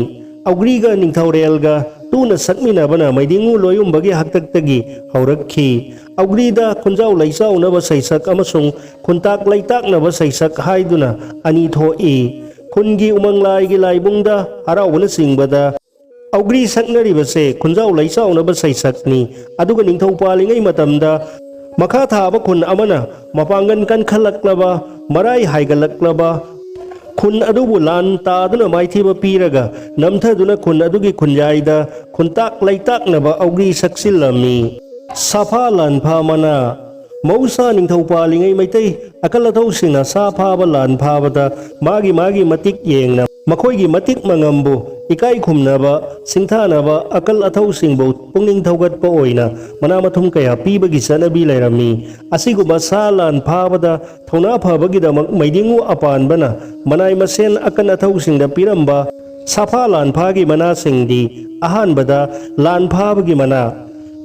ꯑꯧꯒ꯭ꯔꯤꯒ ꯅꯤꯡꯊꯧꯔꯦꯜꯒ ꯇꯨꯅ ꯁꯛꯃꯤꯟꯅꯕꯅ ꯃꯩꯗꯤꯡꯉꯨ ꯂꯣꯌꯨꯝꯕꯒꯤ ꯍꯥꯛꯇꯛꯇꯒꯤ ꯍꯧꯔꯛꯈꯤ꯫ ꯑꯧꯒ꯭ꯔꯤꯗ ꯈꯨꯟꯖꯥꯎ ꯂꯩꯆꯥꯎꯅꯕ ꯁꯩꯁꯛ ꯑꯃꯁꯨꯡ ꯈꯨꯟꯇꯥꯛ ꯂꯩꯇꯥꯛꯅꯕ ꯁꯩꯁꯛ ꯍꯥꯏꯗꯨꯅ ꯑꯅꯤ ꯊꯣꯛꯏ꯫ ꯈꯨꯟꯒꯤ ꯎꯃꯪ ꯂꯥꯏꯒꯤ ꯂꯥꯏꯕꯨꯡꯗ ꯍꯔꯥꯎꯕꯅꯆꯤꯡꯕꯗ ꯑꯧꯒ꯭ꯔꯤ ꯁꯛꯅꯔꯤꯕꯁꯦ ꯈꯨꯟꯖꯥꯎ ꯂꯩꯆꯥꯎꯅꯕ ꯁꯩꯁꯛꯅꯤ꯫ ꯑꯗꯨꯒ ꯅꯤꯡꯊꯧ ꯄꯥꯜꯂꯤꯉꯩ ꯃꯇꯝꯗ ꯃꯈꯥ ꯊꯥꯕ ꯈꯨꯟ ꯑꯃꯅ ꯃꯄꯥꯡꯒꯜ ꯀꯟꯈꯠꯂꯛꯂꯕ, ꯃꯔꯥꯏ ꯍꯥꯏꯒꯠꯂꯛꯂꯕ ꯈꯨꯟ ꯑꯗꯨꯕꯨ ꯂꯥꯟ ꯇꯥꯗꯨꯅ ꯃꯥꯏꯊꯤꯕ ꯄꯤꯔꯒ ꯅꯝꯊꯗꯨꯅ ꯈꯨꯟ ꯑꯗꯨꯒꯤ ꯈꯨꯟꯌꯥꯏꯗ ꯈꯨꯟꯇꯥꯛ ꯂꯩꯇꯥꯛꯅꯕ ꯑꯧꯒ꯭ꯔꯤ ꯁꯛꯆꯤꯜꯂꯝꯃꯤ꯫ ꯁꯥꯐꯥ ꯂꯥꯟꯐꯥ ꯃꯅꯥ꯫ ꯃꯍꯧꯁꯥ ꯅꯤꯡꯊꯧ ꯄꯥꯜꯂꯤꯉꯩ ꯃꯩꯇꯩ ꯑꯀꯜ ꯑꯊꯧꯁꯤꯡꯅ ꯁꯥ ꯐꯥꯕ ꯂꯥꯟ ꯐꯥꯕꯗ ꯃꯥꯒꯤ ꯃꯥꯒꯤ ꯃꯇꯤꯛ ꯌꯦꯡꯅ ꯃꯈꯣꯏꯒꯤ ꯃꯇꯤꯛ ꯃꯉꯝꯕꯨ ꯏꯀꯥꯏ ꯈꯨꯝꯅꯕ, ꯁꯤꯡꯊꯥꯅꯕ, ꯑꯀꯜ ꯑꯊꯧꯁꯤꯡꯕꯨ ꯄꯨꯛꯅꯤꯡ ꯊꯧꯒꯠꯄ ꯑꯣꯏꯅ ꯃꯅꯥ ꯃꯊꯨꯝ ꯀꯌꯥ ꯄꯤꯕꯒꯤ ꯆꯠꯅꯕꯤ ꯂꯩꯔꯝꯃꯤ꯫ ꯑꯁꯤꯒꯨꯝꯕ ꯁꯥ ꯂꯥꯟ ꯐꯥꯕꯗ ꯊꯧꯅꯥ ꯐꯕꯒꯤꯗꯃꯛ ꯃꯩꯗꯤꯡꯉꯨ ꯑꯄꯥꯟꯕꯅ ꯃꯅꯥꯏ ꯃꯁꯦꯟ ꯑꯀꯟ ꯑꯊꯧꯁꯤꯡꯗ ꯄꯤꯔꯝꯕ ꯁꯥꯐꯥ ꯂꯥꯟꯐꯥꯒꯤ ꯃꯅꯥꯁꯤꯡꯗꯤ ꯑꯍꯥꯟꯕꯗ ꯂꯥꯟ ꯐꯥꯕꯒꯤ ꯃꯅꯥ,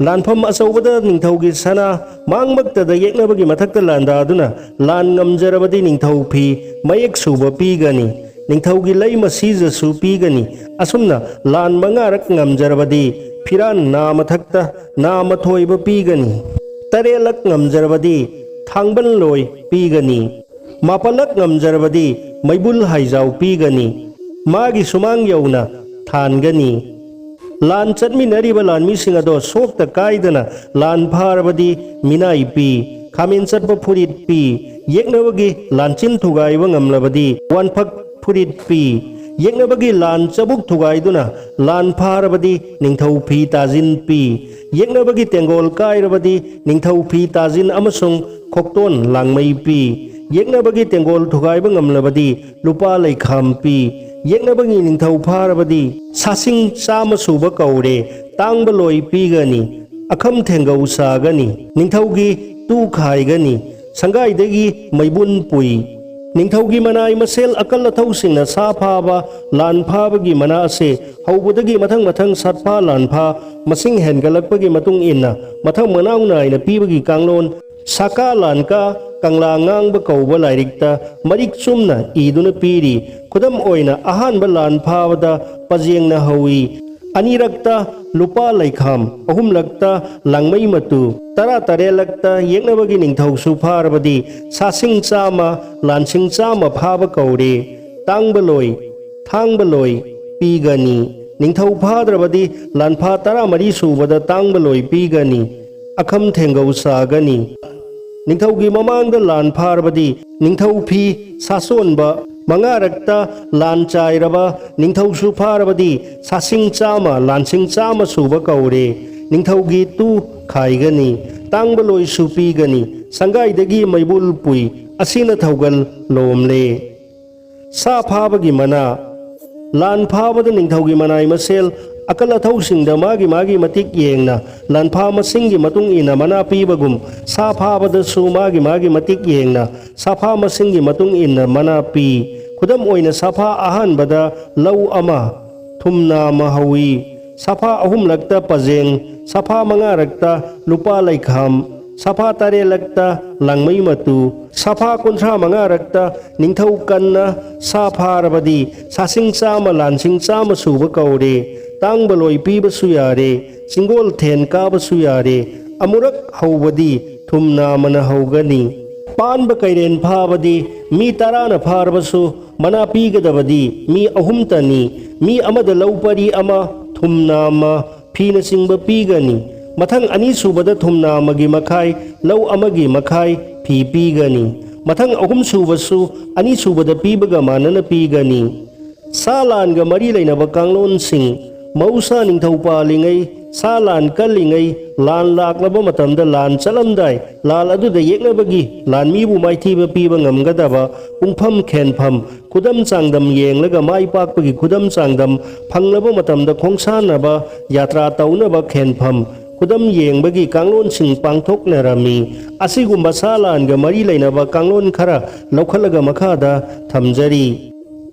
ꯂꯥꯟꯐꯝ ꯑꯆꯧꯕꯗ ꯅꯤꯡꯊꯧꯒꯤ ꯁꯅꯥ ꯃꯥꯡꯃꯛꯇꯗ ꯌꯦꯛꯅꯕꯒꯤ ꯃꯊꯛꯇ ꯂꯥꯟꯗꯥꯗꯨꯅ ꯂꯥꯟ ꯉꯝꯖꯔꯕꯗꯤ ꯅꯤꯡꯊꯧ ꯐꯤ ꯃꯌꯦꯛ ꯁꯨꯕ ꯄꯤꯒꯅꯤ꯫ ꯅꯤꯡꯊꯧꯒꯤ ꯂꯩꯃ ꯁꯤꯖꯁꯨ ꯄꯤꯒꯅꯤ꯫ ꯑꯁꯨꯝꯅ ꯂꯥꯟ ꯃꯉꯥꯔꯛ ꯉꯝꯖꯔꯕꯗꯤ ꯐꯤꯔꯥꯟ ꯅꯥ ꯃꯊꯛꯇ ꯅꯥ ꯃꯊꯣꯏꯕ ꯄꯤꯒꯅꯤ꯫ ꯇꯔꯦꯠꯂꯛ ꯉꯝꯖꯔꯕꯗꯤ ꯊꯥꯡꯕꯜ ꯂꯣꯏ ꯄꯤꯒꯅꯤ꯫ ꯃꯥꯄꯜꯂꯛ ꯉꯝꯖꯔꯕꯗꯤ ꯃꯩꯕꯨꯜ ꯍꯥꯏꯖꯥꯎ ꯄꯤꯒꯅꯤ꯫ ꯃꯥꯒꯤ ꯁꯨꯃꯥꯡ ꯌꯧꯅ ꯊꯥꯟꯒꯅꯤ꯫ ꯂꯥꯟ ꯆꯠꯃꯤꯟꯅꯔꯤꯕ ꯂꯥꯟꯃꯤꯁꯤꯡ ꯑꯗꯣ ꯁꯣꯛꯇ ꯀꯥꯏꯗꯅ ꯂꯥꯟ ꯐꯥꯔꯕꯗꯤ ꯃꯤꯅꯥꯏ ꯄꯤ, ꯈꯥꯃꯦꯟ ꯆꯠꯄ ꯐꯨꯔꯤꯠ ꯄꯤ, ꯌꯦꯛꯅꯕꯒꯤ ꯂꯥꯟꯆꯤꯟ ꯊꯨꯒꯥꯏꯕ ꯉꯝꯂꯕꯗꯤ ꯋꯥꯟꯐꯛ ꯐꯨꯔꯤꯠ ꯄꯤ, ꯌꯦꯛꯅꯕꯒꯤ ꯂꯥꯟ ꯆꯕꯨꯛ ꯊꯨꯒꯥꯏꯗꯨꯅ ꯂꯥꯟ ꯐꯥꯔꯕꯗꯤ ꯅꯤꯡꯊꯧ ꯐꯤ ꯇꯥꯖꯤꯟ ꯄꯤ, ꯌꯦꯛꯅꯕꯒꯤ ꯇꯦꯡꯒꯣꯜ ꯀꯥꯏꯔꯕꯗꯤ ꯅꯤꯡꯊꯧ ꯐꯤ ꯇꯥꯖꯤꯟ ꯑꯃꯁꯨꯡ ꯈꯣꯛꯇꯣꯟ ꯂꯥꯡꯃꯩ ꯄꯤ, ꯌꯦꯛꯅꯕꯒꯤ ꯇꯦꯡꯒꯣꯜ ꯊꯨꯒꯥꯏꯕ ꯉꯝꯂꯕꯗꯤ ꯂꯨꯄꯥ ꯂꯩꯈꯥꯝ ꯄꯤ, ꯌꯦꯛꯅꯕꯒꯤ ꯅꯤꯡꯊꯧ ꯐꯥꯔꯕꯗꯤ ꯁꯥꯁꯤꯡ ꯆꯥꯝꯃ ꯁꯨꯕ ꯀꯧꯔꯦ, ꯇꯥꯡꯕ ꯂꯣꯏ ꯄꯤꯒꯅꯤ, ꯑꯈꯝ ꯊꯦꯡꯒꯧ ꯁꯥꯒꯅꯤ, ꯅꯤꯡꯊꯧꯒꯤ ꯇꯨ ꯈꯥꯏꯒꯅꯤ, ꯁꯪꯒꯥꯏꯗꯒꯤ ꯃꯩꯕꯨꯟ ꯄꯨꯏ꯫ ꯅꯤꯡꯊꯧꯒꯤ ꯃꯅꯥꯏ ꯃꯁꯦꯜ ꯑꯀꯜ ꯑꯊꯧꯁꯤꯡꯅ ꯁꯥ ꯐꯥꯕ, ꯂꯥꯟ ꯐꯥꯕꯒꯤ ꯃꯅꯥ ꯑꯁꯦ ꯍꯧꯕꯗꯒꯤ ꯃꯊꯪ ꯃꯊꯪ ꯁꯥꯠꯐꯥ ꯂꯥꯟꯐꯥ ꯃꯁꯤꯡ ꯍꯦꯟꯒꯠꯂꯛꯄꯒꯤ ꯃꯇꯨꯡ ꯏꯟꯅ ꯃꯊꯪ ꯃꯅꯥꯎ ꯅꯥꯏꯅ ꯄꯤꯕꯒꯤ ꯀꯥꯡꯂꯣꯟ ꯁꯥꯀꯥ ꯂꯥꯟꯀꯥ ꯀꯪꯂꯥ ꯉꯥꯡꯕ ꯀꯧꯕ ꯂꯥꯏꯔꯤꯛꯇ ꯃꯔꯤꯛ ꯆꯨꯝꯅ ꯏꯗꯨꯅ ꯄꯤꯔꯤ꯫ ꯈꯨꯗꯝ ꯑꯣꯏꯅ, ꯑꯍꯥꯟꯕ ꯂꯥꯟ ꯐꯥꯕꯗ ꯄꯖꯦꯡꯅ ꯍꯧꯏ, ꯑꯅꯤꯔꯛꯇ ꯂꯨꯄꯥ ꯂꯩꯈꯥꯝ, ꯑꯍꯨꯝꯂꯛꯇ ꯂꯥꯡꯃꯩ ꯃꯇꯨ, ꯇꯔꯥ ꯇꯔꯦꯠꯂꯛꯇ ꯌꯦꯛꯅꯕꯒꯤ ꯅꯤꯡꯊꯧꯁꯨ ꯐꯥꯔꯕꯗꯤ ꯁꯥꯁꯤꯡ ꯆꯥꯝꯃ, ꯂꯥꯟꯁꯤꯡ ꯆꯥꯝꯃ ꯐꯥꯕ ꯀꯧꯔꯦ꯫ ꯇꯥꯡꯕ ꯂꯣꯏ, ꯊꯥꯡꯕ ꯂꯣꯏ ꯄꯤꯒꯅꯤ꯫ ꯅꯤꯡꯊꯧ ꯐꯥꯗ꯭ꯔꯕꯗꯤ ꯂꯥꯟꯐꯥ ꯇꯔꯥꯃꯔꯤ ꯁꯨꯕꯗ ꯇꯥꯡꯕ ꯂꯣꯏ ꯄꯤꯒꯅꯤ꯫ ꯑꯈꯝ ꯊꯦꯡꯒꯧ ꯁꯥꯒꯅꯤ꯫ ꯅꯤꯡꯊꯧꯒꯤ ꯃꯃꯥꯡꯗ ꯂꯥꯟ ꯐꯥꯔꯕꯗꯤ ꯅꯤꯡꯊꯧ ꯐꯤ ꯁꯥꯁꯣꯟꯕ, ꯃꯉꯥꯔꯛꯇ ꯂꯥꯟ ꯆꯥꯏꯔꯕ ꯅꯤꯡꯊꯧꯁꯨ ꯐꯥꯔꯕꯗꯤ ꯁꯥꯁꯤꯡ ꯆꯥꯝꯃ, ꯂꯥꯟꯁꯤꯡ ꯆꯥꯝꯃ ꯁꯨꯕ ꯀꯧꯔꯦ꯫ ꯅꯤꯡꯊꯧꯒꯤ ꯇꯨ ꯈꯥꯏꯒꯅꯤ, ꯇꯥꯡꯕ ꯂꯣꯏꯁꯨ ꯄꯤꯒꯅꯤ꯫ ꯁꯪꯒꯥꯏꯗꯒꯤ ꯃꯩꯕꯨꯜ ꯄꯨꯏ, ꯑꯁꯤꯅ ꯊꯧꯒꯜ ꯂꯣꯝꯂꯦ꯫ ꯁꯥ ꯐꯥꯕꯒꯤ ꯃꯅꯥ꯫ ꯂꯥꯟ ꯐꯥꯕꯗ ꯅꯤꯡꯊꯧꯒꯤ ꯃꯅꯥꯏ ꯃꯁꯦꯜ ꯑꯀꯜ ꯑꯊꯧꯁꯤꯡꯗ ꯃꯥꯒꯤ ꯃꯥꯒꯤ ꯃꯇꯤꯛ ꯌꯦꯡꯅ ꯂꯥꯟꯐꯥ ꯃꯁꯤꯡꯒꯤ ꯃꯇꯨꯡ ꯏꯟꯅ ꯃꯅꯥ ꯄꯤꯕꯒꯨꯝ, ꯁꯥ ꯐꯥꯕꯗꯁꯨ ꯃꯥꯒꯤ ꯃꯥꯒꯤ ꯃꯇꯤꯛ ꯌꯦꯡꯅ ꯁꯥꯐꯥ ꯃꯁꯤꯡꯒꯤ ꯃꯇꯨꯡ ꯏꯟꯅ ꯃꯅꯥ ꯄꯤ꯫ ꯈꯨꯗꯝ ꯑꯣꯏꯅ, ꯁꯥꯐꯥ ꯑꯍꯥꯟꯕꯗ ꯂꯧ ꯑꯃ, ꯊꯨꯝꯅꯥ ꯑꯃ ꯍꯧꯏ꯫ ꯁꯥꯐꯥ ꯑꯍꯨꯝꯂꯛꯇ ꯄꯖꯦꯡ, ꯁꯥꯐꯥ ꯃꯉꯥꯔꯛꯇ ꯂꯨꯄꯥ ꯂꯩꯈꯥꯝ, ꯁꯥꯐꯥ ꯇꯔꯦꯠꯂꯛꯇ ꯂꯥꯡꯃꯩ ꯃꯇꯨ, ꯁꯥꯐꯥ ꯀꯨꯟꯊ꯭ꯔꯥ ꯃꯉꯥꯔꯛꯇ ꯅꯤꯡꯊꯧ ꯀꯟꯅ ꯁꯥ ꯐꯥꯔꯕꯗꯤ ꯁꯥꯁꯤꯡ ꯆꯥꯝꯃ, ꯂꯥꯟꯁꯤꯡ ꯆꯥꯝꯃ ꯁꯨꯕ ꯀꯧꯔꯦ꯫ ꯇꯥꯡꯕ ꯂꯣꯏ ꯄꯤꯕꯁꯨ ꯌꯥꯔꯦ, ꯆꯤꯡꯒꯣꯜ ꯊꯦꯟ ꯀꯥꯕꯁꯨ ꯌꯥꯔꯦ꯫ ꯑꯃꯨꯔꯛ ꯍꯧꯕꯗꯤ ꯊꯨꯝꯅꯥꯃꯅ ꯍꯧꯒꯅꯤ꯫ ꯄꯥꯟꯕ ꯀꯩꯔꯦꯟ ꯐꯥꯕꯗꯤ ꯃꯤ ꯇꯔꯥꯅ ꯐꯥꯔꯕꯁꯨ ꯃꯅꯥ ꯄꯤꯒꯗꯕꯗꯤ ꯃꯤ ꯑꯍꯨꯝꯇꯅꯤ꯫ ꯃꯤ ꯑꯃꯗ ꯂꯧ ꯄꯔꯤ ꯑꯃ, ꯊꯨꯝꯅꯥꯃ, ꯐꯤꯅꯆꯤꯡꯕ ꯄꯤꯒꯅꯤ꯫ ꯃꯊꯪ ꯑꯅꯤꯁꯨꯕꯗ ꯊꯨꯝꯅꯥꯃꯒꯤ ꯃꯈꯥꯏ, ꯂꯧ ꯑꯃꯒꯤ ꯃꯈꯥꯏ, ꯐꯤ ꯄꯤꯒꯅꯤ꯫ ꯃꯊꯪ ꯑꯍꯨꯝꯁꯨꯕꯁꯨ ꯑꯅꯤꯁꯨꯕꯗ ꯄꯤꯕꯒ ꯃꯥꯟꯅꯅ ꯄꯤꯒꯅꯤ꯫ ꯁꯥ ꯂꯥꯟꯒ ꯃꯔꯤ ꯂꯩꯅꯕ ꯀꯥꯡꯂꯣꯟꯁꯤꯡ꯫ ꯃꯍꯧꯁꯥ ꯅꯤꯡꯊꯧ ꯄꯥꯜꯂꯤꯉꯩ, ꯁꯥ ꯂꯥꯟ ꯀꯜꯂꯤꯉꯩ, ꯂꯥꯟ ꯂꯥꯛꯂꯕ ꯃꯇꯝꯗ, ꯂꯥꯟ ꯆꯠꯂꯝꯗꯥꯏ, ꯂꯥꯜ ꯑꯗꯨꯗ ꯌꯦꯛꯅꯕꯒꯤ ꯂꯥꯟꯃꯤꯕꯨ ꯃꯥꯏꯊꯤꯕ ꯄꯤꯕ ꯉꯝꯒꯗꯕ ꯄꯨꯡꯐꯝ ꯈꯦꯟꯐꯝ, ꯈꯨꯗꯝ ꯆꯥꯡꯗꯝ ꯌꯦꯡꯂꯒ ꯃꯥꯏ ꯄꯥꯛꯄꯒꯤ ꯈꯨꯗꯝ ꯆꯥꯡꯗꯝ ꯐꯪꯂꯕ ꯃꯇꯝꯗ ꯈꯣꯡꯁꯥꯟꯅꯕ, ꯌꯥꯇ꯭ꯔꯥ ꯇꯧꯅꯕ ꯈꯦꯟꯐꯝ, ꯈꯨꯗꯝ ꯌꯦꯡꯕꯒꯤ ꯀꯥꯡꯂꯣꯟꯁꯤꯡ ꯄꯥꯡꯊꯣꯛꯅꯔꯝꯃꯤ꯫ ꯑꯁꯤꯒꯨꯝꯕ ꯁꯥ ꯂꯥꯟꯒ ꯃꯔꯤ ꯂꯩꯅꯕ ꯀꯥꯡꯂꯣꯟ ꯈꯔ ꯂꯧꯈꯠꯂꯒ ꯃꯈꯥꯗ ꯊꯝꯖꯔꯤ꯫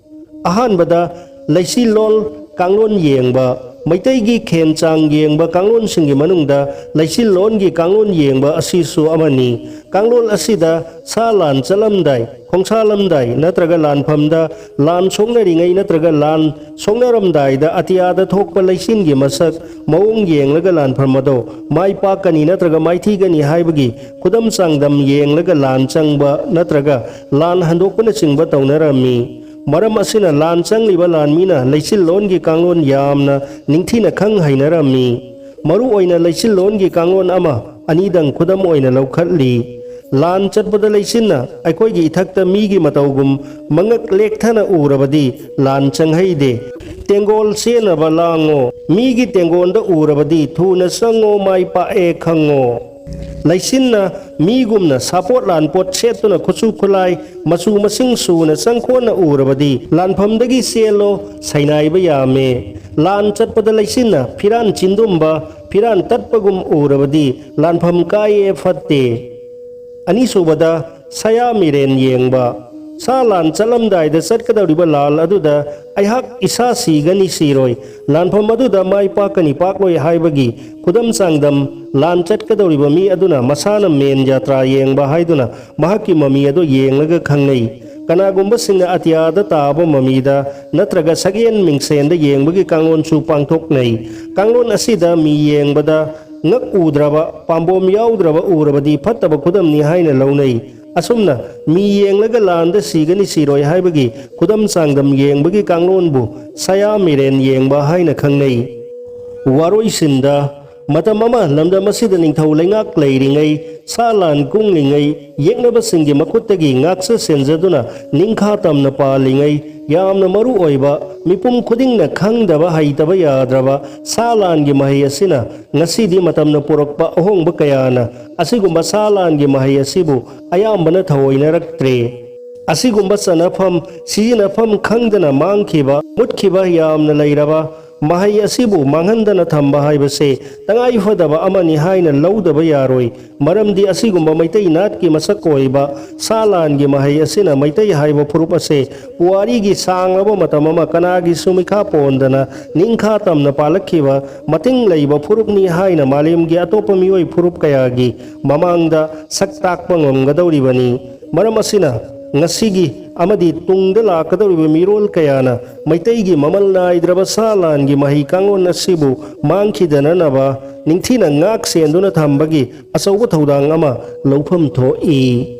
ꯑꯍꯥꯟꯕꯗ, ꯂꯩꯆꯤꯜꯂꯣꯟ ꯀꯥꯡꯂꯣꯟ ꯌꯦꯡꯕ꯫ ꯃꯩꯇꯩꯒꯤ ꯈꯦꯟ ꯆꯥꯡ ꯌꯦꯡꯕ ꯀꯥꯡꯂꯣꯟꯁꯤꯡꯒꯤ ꯃꯅꯨꯡꯗ ꯂꯩꯆꯤꯜꯂꯣꯟꯒꯤ ꯀꯥꯡꯂꯣꯟ ꯌꯦꯡꯕ ꯑꯁꯤꯁꯨ ꯑꯃꯅꯤ꯫ ꯀꯥꯡꯂꯣꯟ ꯑꯁꯤꯗ ꯁꯥ ꯂꯥꯟ ꯆꯠꯂꯝꯗꯥꯏ, ꯈꯣꯡꯁꯥꯂꯝꯗꯥꯏ ꯅꯠꯇ꯭ꯔꯒ ꯂꯥꯟꯐꯝꯗ ꯂꯥꯟ ꯁꯣꯛꯅꯔꯤꯉꯩ ꯅꯠꯇ꯭ꯔꯒ ꯂꯥꯟ ꯁꯣꯛꯅꯔꯝꯗꯥꯏꯗ ꯑꯇꯤꯌꯥꯗ ꯊꯣꯛꯄ ꯂꯩꯆꯤꯟꯒꯤ ꯃꯁꯛ ꯃꯑꯣꯡ ꯌꯦꯡꯂꯒ ꯂꯥꯟꯐꯝ ꯑꯗꯣ ꯃꯥꯏ ꯄꯥꯛꯀꯅꯤ ꯅꯠꯇ꯭ꯔꯒ ꯃꯥꯏꯊꯤꯒꯅꯤ ꯍꯥꯏꯕꯒꯤ ꯈꯨꯗꯝ ꯆꯥꯡꯗꯝ ꯌꯦꯡꯂꯒ ꯂꯥꯟ ꯆꯪꯕ ꯅꯠꯇ꯭ꯔꯒ ꯂꯥꯟ ꯍꯟꯗꯣꯛꯄꯅꯆꯤꯡꯕ ꯇꯧꯅꯔꯝꯃꯤ꯫ ꯃꯔꯝ ꯑꯁꯤꯅ ꯂꯥꯟ ꯆꯪꯂꯤꯕ ꯂꯥꯟꯃꯤꯅ ꯂꯩꯆꯤꯜꯂꯣꯟꯒꯤ ꯀꯥꯡꯂꯣꯟ ꯌꯥꯝꯅ ꯅꯤꯡꯊꯤꯅ ꯈꯪ ꯍꯩꯅꯔꯝꯃꯤ꯫ ꯃꯔꯨ ꯑꯣꯏꯅ ꯂꯩꯆꯤꯜꯂꯣꯟꯒꯤ ꯀꯥꯡꯂꯣꯟ ꯑꯃ ꯑꯅꯤꯗꯪ ꯈꯨꯗꯝ ꯑꯣꯏꯅ ꯂꯧꯈꯠꯂꯤ꯫ ꯂꯥꯟ ꯆꯠꯄꯗ ꯂꯩꯆꯤꯟꯅ ꯑꯩꯈꯣꯏꯒꯤ ꯏꯊꯛꯇ ꯃꯤꯒꯤ ꯃꯇꯧꯒꯨꯝ ꯃꯉꯛ ꯂꯦꯛꯊꯅ ꯎꯔꯕꯗꯤ ꯂꯥꯟ ꯆꯪꯍꯩꯗꯦ꯫ ꯇꯦꯡꯒꯣꯜ ꯆꯦꯟꯅꯕ ꯂꯥꯡꯉꯣ, ꯃꯤꯒꯤ ꯇꯦꯡꯒꯣꯟꯗ ꯎꯔꯕꯗꯤ ꯊꯨꯅ ꯆꯪꯉꯣ, ꯃꯥꯏ ꯄꯥꯛꯑꯦ ꯈꯪꯉꯣ꯫ ꯂꯩꯆꯤꯟꯅ ꯃꯤꯒꯨꯝꯅ ꯁꯥꯄꯣꯠ ꯂꯥꯟꯄꯣꯠ ꯁꯦꯠꯇꯨꯅ ꯈꯨꯠꯁꯨ ꯈꯨꯠꯂꯥꯏ ꯃꯆꯨ ꯃꯁꯤꯡ ꯁꯨꯅ ꯆꯪꯈꯣꯟꯅ ꯎꯔꯕꯗꯤ ꯂꯥꯟꯐꯝꯗꯒꯤ ꯆꯦꯜꯂꯣ, ꯁꯩꯅꯥꯏꯕ ꯌꯥꯝꯃꯦ꯫ ꯂꯥꯟ ꯆꯠꯄꯗ ꯂꯩꯆꯤꯟꯅ ꯐꯤꯔꯥꯟ ꯆꯤꯟꯗꯨꯝꯕ, ꯐꯤꯔꯥꯟ ꯇꯠꯄꯒꯨꯝ ꯎꯔꯕꯗꯤ ꯂꯥꯟꯐꯝ ꯀꯥꯏꯌꯦ, ꯐꯠꯇꯦ꯫ ꯑꯅꯤꯁꯨꯕꯗ, ꯁꯌꯥ ꯃꯤꯔꯦꯟ ꯌꯦꯡꯕ꯫ ꯁꯥ ꯂꯥꯟ ꯆꯠꯂꯝꯗꯥꯏꯗ ꯆꯠꯀꯗꯧꯔꯤꯕ ꯂꯥꯜ ꯑꯗꯨꯗ ꯑꯩꯍꯥꯛ ꯏꯁꯥ ꯁꯤꯒꯅꯤ ꯁꯤꯔꯣꯏ, ꯂꯥꯟꯐꯝ ꯑꯗꯨꯗ ꯃꯥꯏ ꯄꯥꯛꯀꯅꯤ ꯄꯥꯛꯂꯣꯏ ꯍꯥꯏꯕꯒꯤ ꯈꯨꯗꯝ ꯆꯥꯡꯗꯝ, ꯂꯥꯟ ꯆꯠꯀꯗꯧꯔꯤꯕ ꯃꯤ ꯑꯗꯨꯅ ꯃꯁꯥꯅ ꯃꯦꯟ ꯖꯥꯇ꯭ꯔꯥ ꯌꯦꯡꯕ ꯍꯥꯏꯗꯨꯅ ꯃꯍꯥꯛꯀꯤ ꯃꯃꯤ ꯑꯗꯨ ꯌꯦꯡꯂꯒ ꯈꯪꯅꯩ꯫ ꯀꯅꯥꯒꯨꯝꯕꯁꯤꯡꯅ ꯑꯇꯤꯌꯥꯗ ꯇꯥꯕ ꯃꯃꯤꯗ ꯅꯠꯇ꯭ꯔꯒ ꯁꯛꯌꯦꯟ ꯃꯤꯡꯁꯦꯟꯗ ꯌꯦꯡꯕꯒꯤ ꯀꯥꯡꯂꯣꯟꯁꯨ ꯄꯥꯡꯊꯣꯛꯅꯩ꯫ ꯀꯥꯡꯂꯣꯟ ꯑꯁꯤꯗ ꯃꯤ ꯌꯦꯡꯕꯗ ꯉꯛ ꯎꯗ꯭ꯔꯕ, ꯄꯥꯝꯕꯣꯝ ꯌꯥꯎꯗ꯭ꯔꯕ ꯎꯔꯕꯗꯤ ꯐꯠꯇꯕ ꯈꯨꯗꯝꯅꯤ ꯍꯥꯏꯅ ꯂꯧꯅꯩ꯫ ꯑꯁꯨꯝꯅ ꯃꯤ ꯌꯦꯡꯂꯒ ꯂꯥꯟꯗ ꯁꯤꯒꯅꯤ ꯁꯤꯔꯣꯏ ꯍꯥꯏꯕꯒꯤ ꯈꯨꯗꯝ ꯆꯥꯡꯗꯝ ꯌꯦꯡꯕꯒꯤ ꯀꯥꯡꯂꯣꯟꯕꯨ ꯁꯌꯥ ꯃꯤꯔꯦꯟ ꯌꯦꯡꯕ ꯍꯥꯏꯅ ꯈꯪꯅꯩ꯫ ꯋꯥꯔꯣꯏꯁꯤꯟꯗ, ꯃꯇꯝ ꯑꯃ ꯂꯝꯗꯝ ꯑꯁꯤꯗ ꯅꯤꯡꯊꯧ ꯂꯩꯉꯥꯛ ꯂꯩꯔꯤꯉꯩ, ꯁꯥ ꯂꯥꯟ ꯀꯨꯡꯂꯤꯉꯩ, ꯌꯦꯛꯅꯕꯁꯤꯡꯒꯤ ꯃꯈꯨꯠꯇꯒꯤ ꯉꯥꯛꯆ ꯁꯦꯟꯖꯗꯨꯅ ꯅꯤꯡꯈꯥ ꯇꯝꯅ ꯄꯥꯜꯂꯤꯉꯩ, ꯌꯥꯝꯅ ꯃꯔꯨ ꯑꯣꯏꯕ ꯃꯤꯄꯨꯝ ꯈꯨꯗꯤꯡꯅ ꯈꯪꯗꯕ ꯍꯩꯇꯕ ꯌꯥꯗ꯭ꯔꯕ ꯁꯥ ꯂꯥꯟꯒꯤ ꯃꯍꯩ ꯑꯁꯤꯅ ꯉꯁꯤꯗꯤ ꯃꯇꯝꯅ ꯄꯨꯔꯛꯄ ꯑꯍꯣꯡꯕ ꯀꯌꯥꯅ ꯑꯁꯤꯒꯨꯝꯕ ꯁꯥ ꯂꯥꯟꯒꯤ ꯃꯍꯩ ꯑꯁꯤꯕꯨ ꯑꯌꯥꯝꯕꯅ ꯊꯑꯣꯏꯅꯔꯛꯇ꯭ꯔꯦ꯫ ꯑꯁꯤꯒꯨꯝꯕ ꯆꯠꯅꯐꯝ, ꯁꯤꯖꯤꯟꯅꯐꯝ ꯈꯪꯗꯅ ꯃꯥꯡꯈꯤꯕ, ꯃꯨꯠꯈꯤꯕ ꯌꯥꯝꯅ ꯂꯩꯔꯕ ꯃꯍꯩ ꯑꯁꯤꯕꯨ ꯃꯥꯡꯍꯟꯗꯅ ꯊꯝꯕ ꯍꯥꯏꯕꯁꯦ ꯇꯉꯥꯏ ꯐꯗꯕ ꯑꯃꯅꯤ ꯍꯥꯏꯅ ꯂꯧꯗꯕ ꯌꯥꯔꯣꯏ꯫ ꯃꯔꯝꯗꯤ ꯑꯁꯤꯒꯨꯝꯕ ꯃꯩꯇꯩ ꯅꯥꯠꯀꯤ ꯃꯁꯛ ꯑꯣꯏꯕ ꯁꯥ ꯂꯥꯟꯒꯤ ꯃꯍꯩ ꯑꯁꯤꯅ ꯃꯩꯇꯩ ꯍꯥꯏꯕ ꯐꯨꯔꯨꯞ ꯑꯁꯦ ꯄꯨꯋꯥꯔꯤꯒꯤ ꯁꯥꯡꯂꯕ ꯃꯇꯝ ꯑꯃ ꯀꯅꯥꯒꯤꯁꯨ ꯃꯤꯈꯥ ꯄꯣꯟꯗꯅ ꯅꯤꯡꯈꯥ ꯇꯝꯅ ꯄꯥꯜꯂꯛꯈꯤꯕ ꯃꯇꯤꯡ ꯂꯩꯕ ꯐꯨꯔꯨꯞꯅꯤ ꯍꯥꯏꯅ ꯃꯥꯂꯦꯝꯒꯤ ꯑꯇꯣꯞꯄ ꯃꯤꯑꯣꯏ ꯐꯨꯔꯨꯞ ꯀꯌꯥꯒꯤ ꯃꯃꯥꯡꯗ ꯁꯛ ꯇꯥꯛꯄ ꯉꯝꯒꯗꯧꯔꯤꯕꯅꯤ꯫ ꯃꯔꯝ ꯑꯁꯤꯅ ꯉꯁꯤꯒꯤ ꯑꯃꯗꯤ ꯇꯨꯡꯗ ꯂꯥꯛꯀꯗꯧꯔꯤꯕ ꯃꯤꯔꯣꯜ ꯀꯌꯥꯅ ꯃꯩꯇꯩꯒꯤ ꯃꯃꯜ ꯅꯥꯏꯗ꯭ꯔꯕ ꯁꯥ ꯂꯥꯟꯒꯤ ꯃꯍꯩ ꯀꯥꯡꯂꯣꯟ ꯑꯁꯤꯕꯨ ꯃꯥꯡꯈꯤꯗꯅꯅꯕ ꯅꯤꯡꯊꯤꯅ ꯉꯥꯛ ꯁꯦꯟꯗꯨꯅ ꯊꯝꯕꯒꯤ ꯑꯆꯧꯕ ꯊꯧꯗꯥꯡ ꯑꯃ ꯂꯧꯐꯝ ꯊꯣꯛꯏ꯫